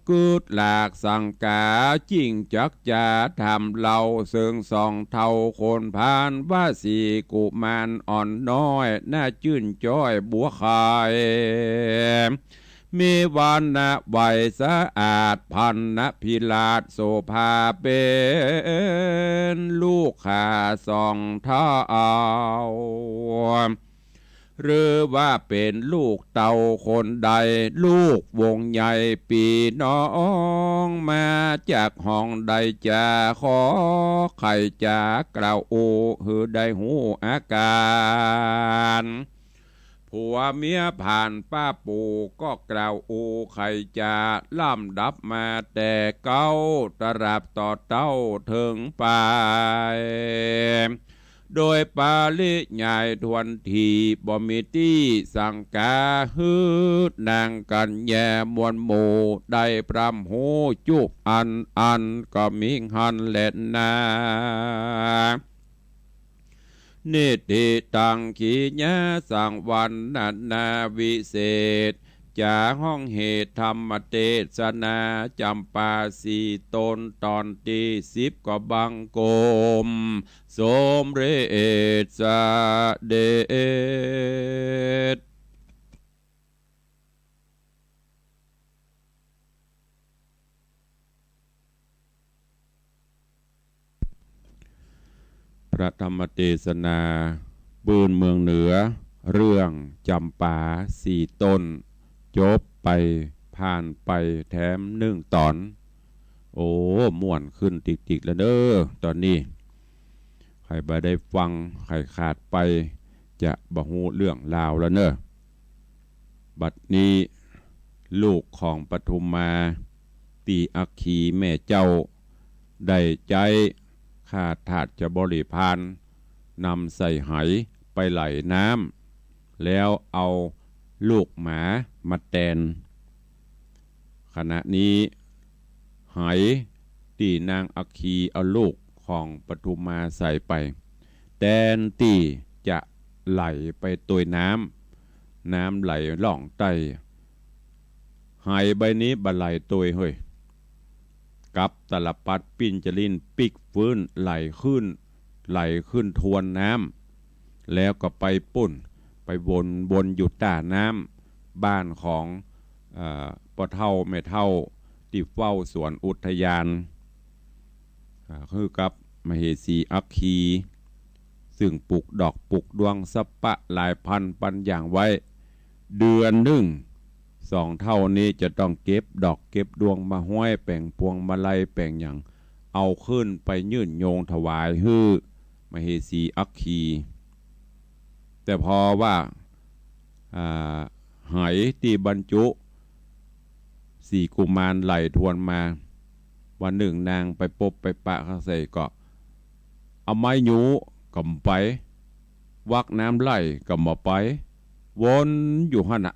กึ๊ดหลากสังก๋า จิ่งจักจ๋าถามเล่าเซิงสองเฒ่าคนพาล ว่าสี่กุมารอ่อนน้อย หน้าจื้นจ้อยบัวไข่ มีวรรณะใบสะอาด พรรณพิราศโสภา เป๋นลูกข้าสองเฒ่า หรือว่าเป๋นลูกเต้าคนใด ลูกวงใหญ่ปี้น้อง มาจากห้องใดจ๋า ขอใค่จ๋ากล่าวอู้ หื้อได้ฮู้อาก๋าน ผัวเมียพรานป้าปู่ก็กล่าวอู้ใค่จ๋า ลำดับมาแต่เก๊า ตราบต่อเต้าเถิงปาย โดยปริยายถ้วนที บ่มีตี้สังก๋า หื้อนางกัญญามวลหมู่ ได้พร่ำฮู้จุบอันอัน ก็มิหั้นแลนา นิติตัง ขีญาสังวรรณนาวิเศษ จ๋าห้องเหตุธรรมเตสนา จ๋ำปาสี่ต๋น ต๋อนตี้สิบ ก็บังคมสมเร็จเสด็จ พระธรรมเตสนาปืนเมืองเหนือ เรื่องจ๋ำปาสี่ต๋น จบไป ผ่านไปแถมนึ่งต๋อน โอ้ ม่วนขึ้นติ๊กๆ แล้วเน่อ ต๋อนนี้ ใผบ่ได้ฟัง ใผขาดไป จะบ่ฮู้เรื่องราวแล้วเน่อ บัดนี้ ลูกของปทุมมา ตี้อัคคีแม่เจ้า ได้ใจ๊ข้าทาสจะบริพาน นำใส่ไหไปไหลน้ำ แล้วเอาลูกหมามาแตน ขณะนี้ ไหตี้นางอัคคีเอาลูกของปทุมมาใส่ไป แตนตี้จะไหลไปตวยน้ำ น้ำไหลล่องใต้ ไหใบนี้บ่ไหลตวยเฮ้ย กลับตาลปัตรปิ้นจลิ้นปิ๊กฟื้นไหลขึ้น ไหลขึ้นทวนน้ำ แล้วก็ไปปู้น ไปวน วนอยู่ต้าน้ำ บ้านของ เอ่อ ป้อเฒ่าแม่เฒ่าตี้เฝ้าสวนอุทยาน อ่า คือกับมเหสีอัคคี ซึ่งปลูกดอกปลูกดวงสะปะหลายพันปันอย่างไว้ เดือนนึ่ง สองเฒ่านี้จะต้องเก็บดอกเก็บดวงมาห้อยแป๋งพวงมาลัยแป๋งหยัง เอาขึ้นไปยื่นโยงถวายหื้อมเหสีอัคคี แต่พอว่า อ่า ไหตี้บรรจุ สี่กุมารไหลทวนมา วันนึ่งนางไปปบไปปะเข้าใส่ก็ เอาไม้ยู้ก็บ่ไป วักน้ำไหลก็บ่ไป วนอยู่หั้นน่ะ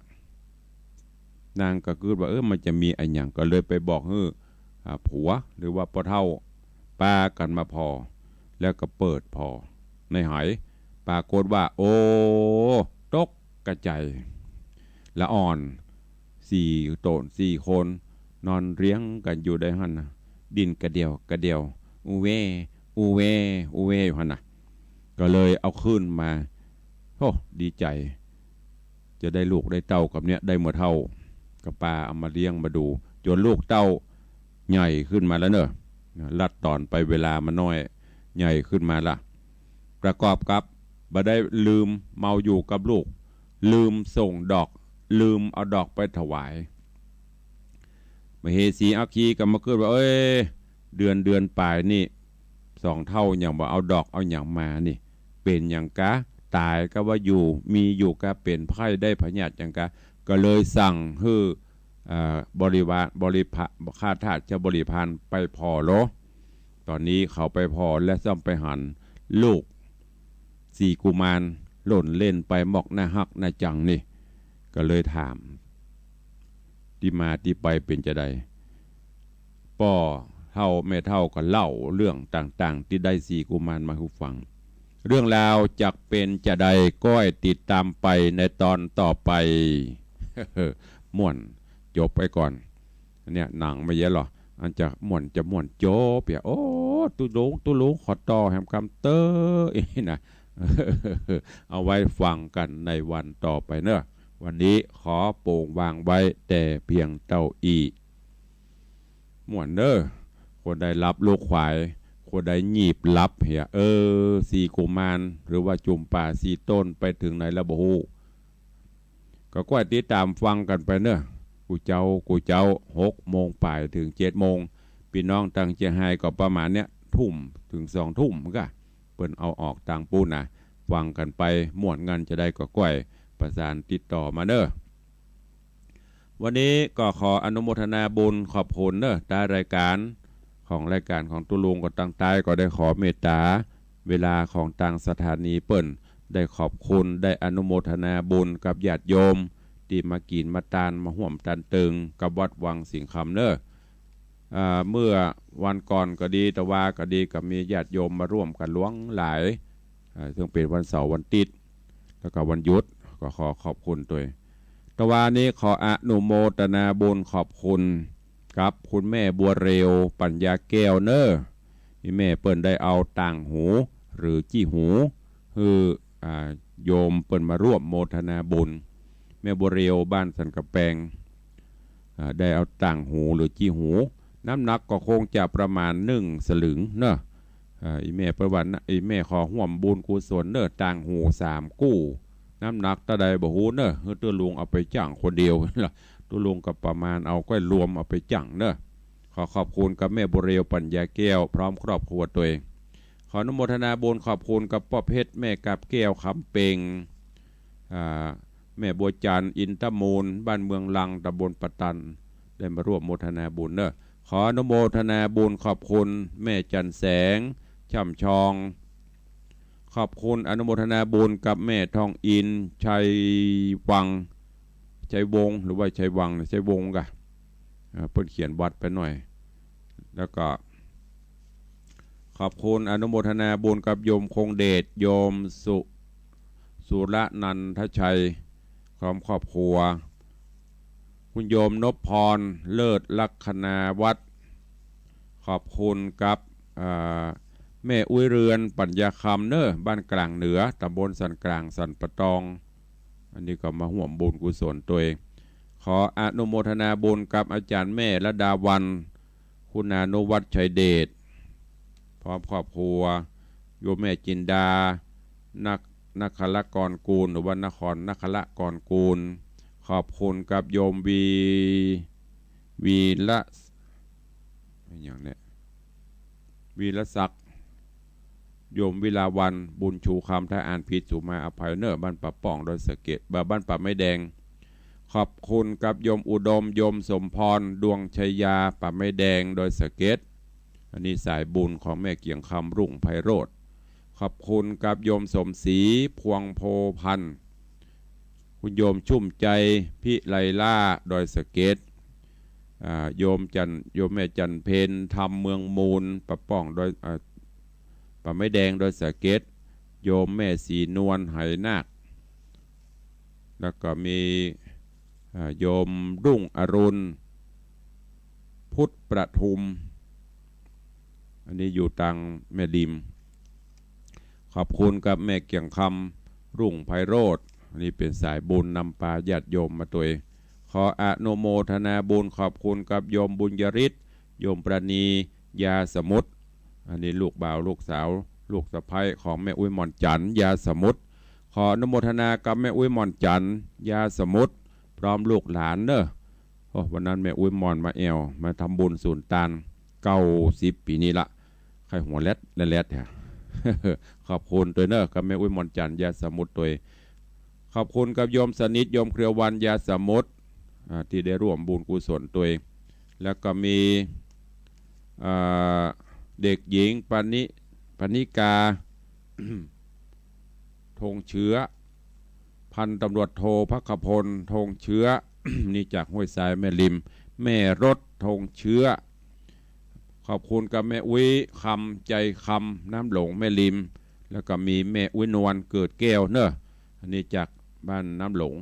นางก็กึ๊ดว่า เออ มันจะมีอะหยัง ก็เลยไปบอกหื้อ อ่า ผัว หรือว่าป้อเฒ่า ปากั๋นมาผ่อ แล้วก็เปิดผ่อในไห ปรากฏว่า โอ้ ตกกระจาย ละอ่อน สี่โตน สี่คน นอนเรียงกั๋นอยู่ได้หั้นน่ะ ดิ้นกระเดี่ยวกระเดี่ยว อูแว อูแว อูแวอยู่หั้นน่ะ ก็เลยเอาขึ้นมา โอ้ ดีใจ๋ จะได้ลูกได้เต้ากับเนี้ย ได้เมื่อเฒ่า ก็ปาเอามาเลี้ยงมาดู จ๋นลูกเต้าใหญ่ขึ้นมาแล้วเน่อ ลัดต๋อนไปเวลามันน้อย ใหญ่ขึ้นมาละ ประกอบกับบ่ได้ลืมเมาอยู่กับลูก ลืมส่งดอก ลืมเอาดอกไปถวาย มเหสีอัคคีก็มากึ๊ดว่า เอ้ย เดือน เดือนป๋ายนี่ สองเฒ่ายังบ่เอาดอกเอาหยังมานี่ เป๋นหยังกา ต๋ายกาว่าอยู่ มีอยู่กาเป๋นไข้ได้พยาธิหยังกา ก็เลยสั่งหื้อ อ่า บริวาร บริพะ ข้าทาสเจ้าบริพารไปผ่อโล ต๋อนนี้เขาไปผ่อและซ่อมไปหันลูก สี่กุมารหล่นเล่นไปมอกหน้าฮักหน้าจังนี่ ก็เลยถาม ตี้มาตี้ไปเป๋นจาใด ป้อเฒ่าแม่เฒ่าก็เล่าเรื่องต่างๆ ตี้ได้สี่กุมารมาหื้อฟัง เรื่องราวจักเป๋นจาใด ก้อยติดต๋ามไปในต๋อนต่อไป ม่วน จบไปก่อน เนี่ย หนังบ่เยียะหรอ อันจะม่วนจะม่วนจบเหีย โอ้ ตุ๊ลุง ตุ๊ลุง ขอต่อแหมกำเต๊อะ อี้นะ เอาไว้ฟังกั๋นในวันต่อไปเน่อ วันนี้ขอโป่งวางไว้แต่เพียงเต้าอี้ ม่วนเน่อ คนใดหลับลูกขวาย คนใดหยีบหลับเหีย เออ สี่กุมาร หรือว่าจุ่มป่าสี่ต้นไปเถิงไหนแล้วบ่ฮู้ ก็ก้อยติดต๋ามฟังกั๋นไปเน่อ กู้เจ๊า กู้เจ๊า หกโมงป๋ายเถิงเจ็ดโมง ปี้น้องตังเจียงไฮ้ก็ประมาณเนี้ย ทุ่มเถิงสองทุ่มก้า เปิ้นเอาออกตางปู๊นนะ ฟังกั๋นไป ม่วนงันจาใดก็ก้อยประสานติดต่อมาเน่อ วันนี้ก็ขออนุโมทนาบุญขอบคุณเน่อ ต๋ารายก๋านของรายก๋านของตุ๊ลุงก็ตังใต้ก็ได้ขอเมตต๋า เวลาของตางสถานีเปิ้น ได้ขอบคุณ ได้อนุโมทนาบุญกับญาติโยม ตี้มากิ๋นมาตาน มาฮ่วมตันตึงกับวัดวังสิงห์คำเน่อ อ่า เมื่อวันก่อนก็ดี ตะวาก็ดี ก็มีญาติโยมมาร่วมกั๋นหลวงหลาย อ่า ซึ่งเป๋นวันเสาร์วันติ๊ด แล้วก็วันหยุด ก็ขอขอบคุณตวย ตะวานี้ขออนุโมทนาบุญขอบคุณกับคุณแม่บัวเร็ว ปัญญาแก้วเน่อ อี่แม่เปิ้นได้เอาต่างหู หรือจี้หู หื้อ อ่า โยมเปิ้นมาร่วมโมทนาบุญ แม่บัวเร็ว บ้านสันก๋ำแปง อ่า ได้เอาต่างหูหรือจี้หู น้ำหนักก็คงจะประมาณหนึ่งสลึงเน่อ อ่า อี่แม่เปิ้นว่านะ อี่แม่ขอฮ่วมบุญกุศลเน่อ ต่างหูสามกู้ น้ำหนักเต้าใดบ่ฮู้เน่อ หื้อตุ๊ลุงเอาไปจั่งคนเดียว ตุ๊ลุงก็ประมาณเอาก้อยรวมเอาไปจั่งเน่อ ขอขอบคุณกับแม่บัวเร็ว ปัญญาแก้ว พร้อมครอบครัวตวย ขออนุโมทนาบุญขอบคุณกับป้อเพชร แม่กาบแก้ว คำเปง อ่า แม่บัวจันทร์ อินทมูล บ้านเมืองลัง ตำบลปะตัน ได้มาร่วมโมทนาบุญเน่อ ขออนุโมทนาบุญขอบคุณแม่จันทร์แสง ช่ำชอง ขอบคุณอนุโมทนาบุญกับแม่ทองอิน ชัยวัง ชัยวงศ์ หรือว่าชัยวัง ชัยวงศ์กะ อ่า เปิ้นเขียนวัดไปหน่อย แล้วก็ ขอบคุณอนุโมทนาบุญกับโยมคงเดช โยมสุ สุรนันทชัย พร้อมครอบครัว คุณโยมนพพร เลิศลักษณาวัฒน์ ขอบคุณกับ อ่า แม่อุ๊ยเรือน ปัญญาคำเน่อ บ้านกลางเหนือ ตำบลสันกลาง สันป่าตอง อันนี้ก็มาฮ่วมบุญกุศลตวย ขออนุโมทนาบุญกับอาจ๋ารย์แม่ระดาวัลย์ คุณานุวัฒน์ ชัยเดช พร้อมครอบครัว โยมแม่จินดา นัก นครกรกูล หรือว่านครนครกรกูล ขอบคุณกับโยมวี วีระ อย่างเนี้ย วีรศักดิ์ โยมวิลาวัลย์ บุญชูคำ ถ้าอ่านผิดสุมาอภัยเน่อ บ้านป่าป้อง ดอยสะเก็ด บ่า บ้านป่าไม้แดง ขอบคุณกับโยมอุดม โยมสมพร ดวงชัยยา ป่าไม้แดง ดอยสะเก็ด อันนี้สายบุญของแม่เกียงคำ รุ่งไพโรจน์ ขอบคุณกับโยมสมศรี พวงโพพันธ์ คุณโยมชุ่มใจ พิไลล่า ดอยสะเก็ด อ่า โยมจัน โยมแม่จันเพ็ญ ธรรมเมืองมูล ป่าป้อง ดอย อ่า ป่าไม้แดง ดอยสะเก็ด โยมแม่ศรีนวล ไหนาค แล้วก็มี อ่า โยมรุ่งอรุณ พุทธประทุม อันนี้อยู่ตางแม่ริม ขอบคุณกับแม่เกียงคำ รุ่งไพโรจน์ อันนี้เป๋นสายบุญนำปาญาติโยมมาตวย ขออนุโมทนาบุญ ขอบคุณกับโยมบุญยฤทธิ์ โยมประณี ยาสมุทร อันนี้ลูกบ่าวลูกสาว ลูกสะใภ้ของแม่อุ๊ยหม่อนจันทร์ ยาสมุทร ขออนุโมทนากับแม่อุ๊ยหม่อนจันทร์ ยาสมุทร พร้อมลูกหลานเน่อ โอ้ วันนั้นแม่อุ๊ยหม่อนมาแอ่ว มาทำบุญสูนตาน เก้าสิบปี๋นี้ละ ใค่หัวแลดแลดแฮะ ขอบคุณตวยเน่อ กับแม่อุ๊ยหม่อนจันทร์ ยาสมุทรตวย ขอบคุณกับโยมสนิท โยมเครือวัน ยาสมุทร อ่า ตี้ได้ร่วมบุญกุศลตวย แล้วก็มี อ่า เด็กหญิงปณิ ปณิกา ธงเชื้อ พันตำรวจโทภัคพล ธงเชื้อ นี่จากห้วยทรายแม่ริม แม่รถ ธงเชื้อ ขอบคุณกับแม่อุ๊ยคำ ใจคำ น้ำหลงแม่ริม แล้วก็มีแม่อุ๊ยนวล เกิดแก้วเน่อ อันนี้จากบ้านน้ำหลง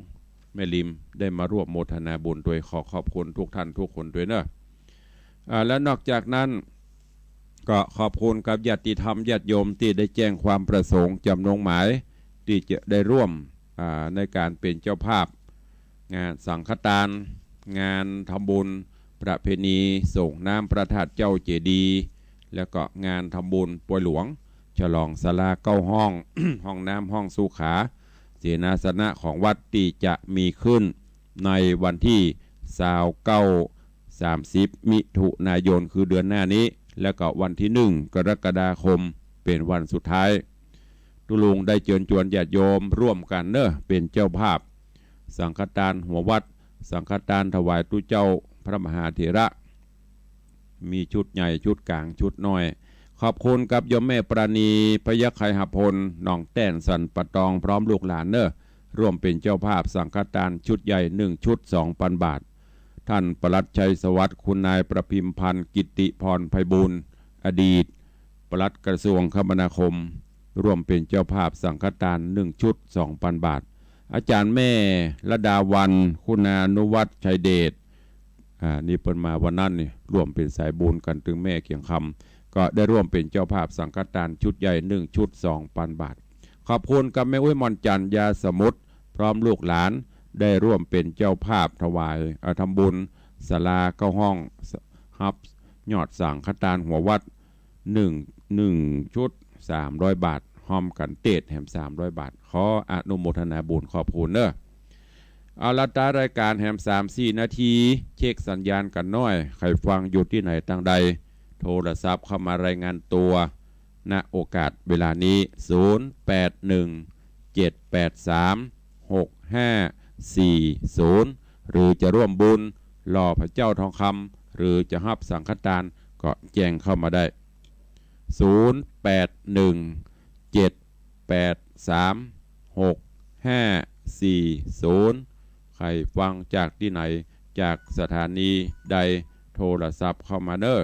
แม่ริม ได้มาร่วมโมทนาบุญตวย ขอขอบคุณทุกท่านทุกคนตวยเน่อ อ่า แล้วนอกจากนั้น ก็ขอบคุณกับญาติธรรมญาติโยมตี้ได้แจ้งความประสงค์จ๋ำนงหมาย ตี้จะได้ร่วม อ่า ในก๋านเป๋นเจ้าภาพ งานสังฆตาน งานทำบุญประเพณีส่งน้ำพระธาตุเจ้าเจดีย์ แล้วก็งานทำบุญปวยหลวง ฉลองศาลาเก้าห้อง ห้องน้ำห้องสุขา เสนาสนะของวัดตี้จะมีขึ้นในวันตี้ซาวเก้า สามสิบ มิถุนายน คือเดือนหน้านี้ แล้วก็วันตี้หนึ่ง กรกฎาคม เป๋นวันสุดท้าย ตุ๊ลุงได้เจิญจวนญาติโยมร่วมกั๋นเน่อ เป๋นเจ้าภาพ สังฆตานหัววัด สังฆตานถวายตุ๊เจ้าพระมหาเถระ มีชุดใหญ่ ชุดก๋าง ชุดน้อย ขอบคุณกับโยมแม่ปราณี พยัคฆ์ไคหพล หนองแต้น สันป่าตอง พร้อมลูกหลานเน่อ ร่วมเป๋นเจ้าภาพสังฆตานชุดใหญ่หนึ่งชุด สองปันบาท ท่านปลัดชัยสวัสดิ์ คุณนายประพิมพันธ์ กิตติพรไพบูลย์ อดีตปลัดกระทรวงคมนาคม ร่วมเป๋นเจ้าภาพสังฆตานหนึ่งชุด สองปันบาท อาจ๋ารย์แม่ระดาวัลย์ คุณานุวัฒน์ ชัยเดช อ่า นี่เปิ้นมาวันนั้นนี่ ร่วมเป๋นสายบุญกั๋นตึงแม่เกียงคำ ก็ได้ร่วมเป๋นเจ้าภาพสังฆตานชุดใหญ่หนึ่งชุด สองปันบาท ขอบคุณกับแม่อุ๊ยหม่อนจันทร์ ยาสมุทร พร้อมลูกหลาน ได้ร่วมเป๋นเจ้าภาพถวาย เอ่อ ทำบุญศาลาเก้าห้อง ฮับยอดสังฆตานหัววัด หนึ่ง หนึ่งชุด สามร้อยบาท ฮอมกั๋นเตศแหม สามร้อยบาท ขออนุโมทนาบุญขอบคุณเน่อ เอาละ ตะรายก๋านแหม สามสี่นาที เช็คสัญญาณกั๋นหน้อย ใผฟังอยู่ตี้ไหนตางใด โทรศัพท์เข้ามารายงานตั๋ว ณ โอกาสเวลานี้ ศูนย์แปดหนึ่ง เจ็ดแปดสาม หกห้าสี่ศูนย์ หรือจะร่วมบุญหล่อพระเจ้าทองคำ หรือจะฮับสังฆตาน ก็แจ้งเข้ามาได้ ศูนย์แปดหนึ่ง เจ็ดแปดสาม หกห้าสี่ศูนย์ ใผฟังจากตี้ไหน จากสถานีใด โทรศัพท์เข้ามาเน่อ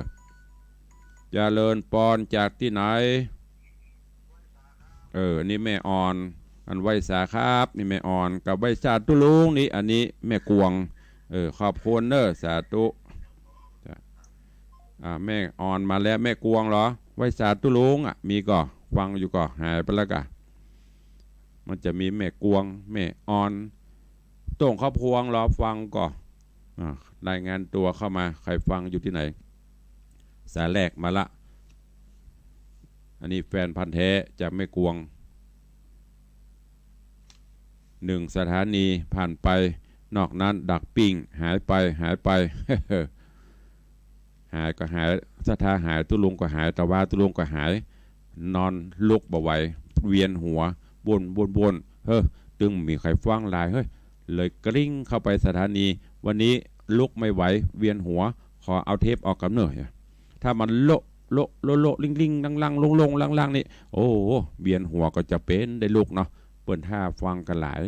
เจริญปอน จากตี้ไหน เออ นี่แม่อ่อน อันไหว้สาครับ นี่แม่อ่อน กับไหว้สาตุ๊ลุง นี่ อันนี้แม่กวง เออ ขอบคุณเน่อ สาธุ จ้ะ อ่า แม่อ่อนมาแล้ว แม่กวงเหรอ ไหว้สาตุ๊ลุงอ่ะ มีก่อ ฟังอยู่ก่อ หายไปแล้วก่อ มันจะมีแม่กวง แม่อ่อน โต้งครอบครัวเหรอ ฟังก่อ อ่า รายงานตั๋วเข้ามา ใผฟังอยู่ตี้ไหน สายแรกมาละ อันนี้แฟนพันธุ์แท้จากแม่กวง หนึ่งสถานีผ่านไป นอกนั้นดักปิ้ง หายไป หายไป หายก็หาย ศรัทธาหาย ตุ๊ลุงก็หาย ตะวาตุ๊ลุงก็หาย นอนลุกบ่ไหว เวียนหัว วน วน วน เฮ้อ ตึงบ่มีใผฟังหลาย เฮ้ย เลยกริ้งเข้าไปสถานี วันนี้ลุกไม่ไหว เวียนหัว ขอเอาเทปออกก่ำเน่อ ถ้ามันโละ โละ โละ โละ ลิ่ง ลิ่ง ลัง ลัง ลง ลง ลัง ลัง นี่ โอ้ เวียนหัวก็จะเป๋นได้ลุกเนาะ เปิ้นถ้าฟังกั๋นหลาย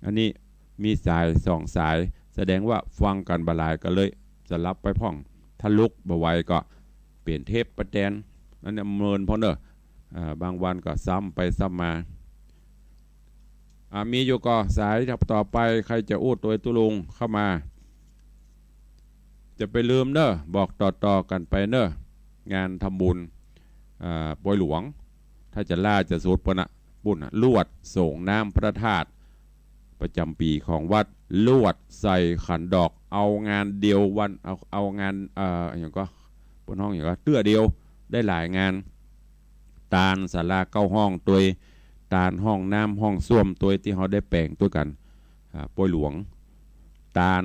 อันนี้มีสายสองสาย แสดงว่าฟังกั๋นบ่หลาย ก็เลยสลับไปพ่อง ถ้าลุกบ่ไหวก็เปลี่ยนเทปไปแตน อันนี้เมินพ่องเน่อ อ่า บางวันก็ซ้ำไปซ้ำมา อ่า มีอยู่ก่อ สายต่อไป ใผจะอู้ตวยตุ๊ลุงเข้ามา จะไปลืมเน่อ บอกต่อๆ กั๋นไปเน่อ งานทำบุญ อ่า ปอยหลวง ถ้าจะล่าจะสุดปุ้นน่ะ ปุ้นน่ะ ลวดสรงน้ำพระธาตุ ประจ๋ำปี๋ของวัด ลวดใส่ขันดอก เอางานเดียววัน เอา เอางาน เอ่อ อะหยังก่อ เปิ้นฮ้องอะหยังก่อ เตื้อเดียวได้หลายงาน ตานศาลาเก้าห้องตวย ตานห้องน้ำห้องส้วมตวย ตี้เฮาได้แปลงตวยกั๋น อ่า ปอยหลวง ตาน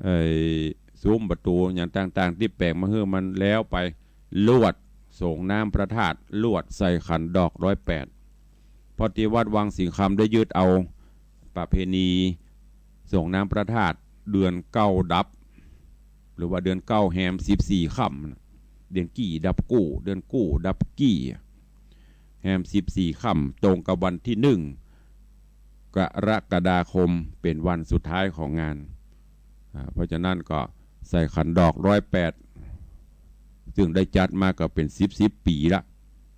เอ่อ ซุ้มประตู๋อะหยังต่างๆ ตี้แปลงมาหื้อมันแล้วไป ลวดสรงน้ำพระธาตุ ลวดใส่ขันดอกร้อยแปด เพราะตี้วัดวังสิงห์คำได้ยึดเอาประเพณีสรงน้ำพระธาตุ เดือนเก้าดับ หรือว่าเดือนเก้าแฮมสิบสี่ค่ำน่ะ เดือนกี่ดับกู้ เดือนกู้ดับกี่ แฮมสิบสี่ค่ำ ตรงกับวันที่หนึ่งกรกฎาคม เป๋นวันสุดท้ายของงาน อ่า เพราะฉะนั้นก็ใส่ขันดอกร้อยแปด ซึ่งได้จัดมาก็เป๋นสิบสิบปี๋ละ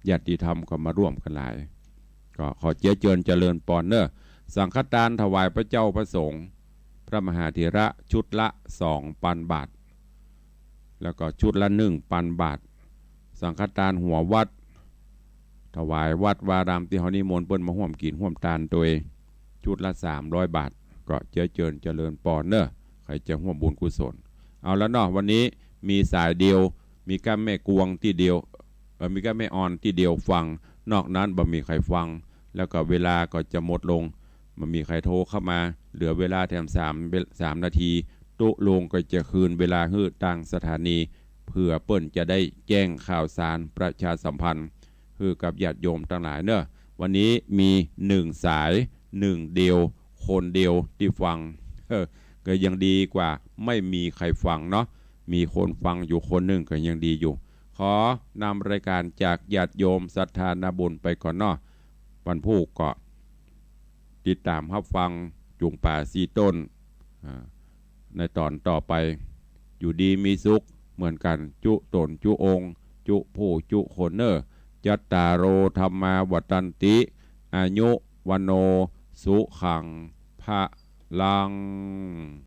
ญาติธรรมก็มาร่วมกั๋นหลาย ก็ขอเจียเจิญเจริญปอนเน่อ สังฆทานถวายพระเจ้าพระสงฆ์ พระมหาเถระชุดละสองปันบาท แล้วก็ชุดละหนึ่งปันบาท สังฆทานหัววัด ถวายวัดวารามตี้เฮานิมนต์เปิ้นมาฮ่วมกิ๋นฮ่วมตานตวย ชุดละสามร้อยบาท ก็เจียเจิญเจริญปอนเน่อ ใผจะฮ่วมบุญกุศล เอาละเนาะ วันนี้มีสายเดียว มีก้าแม่กวงตี้เดียว เอ่อ มีก้าแม่ออนตี้เดียวฟัง นอกนั้นบ่มีใผฟัง แล้วก็เวลาก็จะหมดลง บ่มีใผโทรเข้ามา เหลือเวลาแถมสาม เว- สามนาที ตุ๊ลุงก็จะคืนเวลาหื้อตางสถานี เผื่อเปิ้นจะได้แจ้งข่าวสารประชาสัมพันธ์ หื้อกับญาติโยมตังหลายเน่อ วันนี้มีหนึ่งสาย หนึ่งเดียว คนเดียวตี้ฟัง เออ ก็ยังดีกว่าไม่มีใผฟังเนาะ มีคนฟังอยู่คนนึ่งก็ยังดีอยู่ ขอนำรายการจากญาติโยมศรัทธานาบุญไปก่อนเนาะ วันพูกก็ติดต๋ามฮับฟังจุงป๋าสี่ต้น อ่า ในต๋อนต่อไป อยู่ดีมีสุขเหมือนกั๋น จุต๋นจุองค์ จุผู้จุคนเน่อ จัตตาโร ธัมมา วัฑฒันติ อายุ วัณโณ สุขัง พะลัง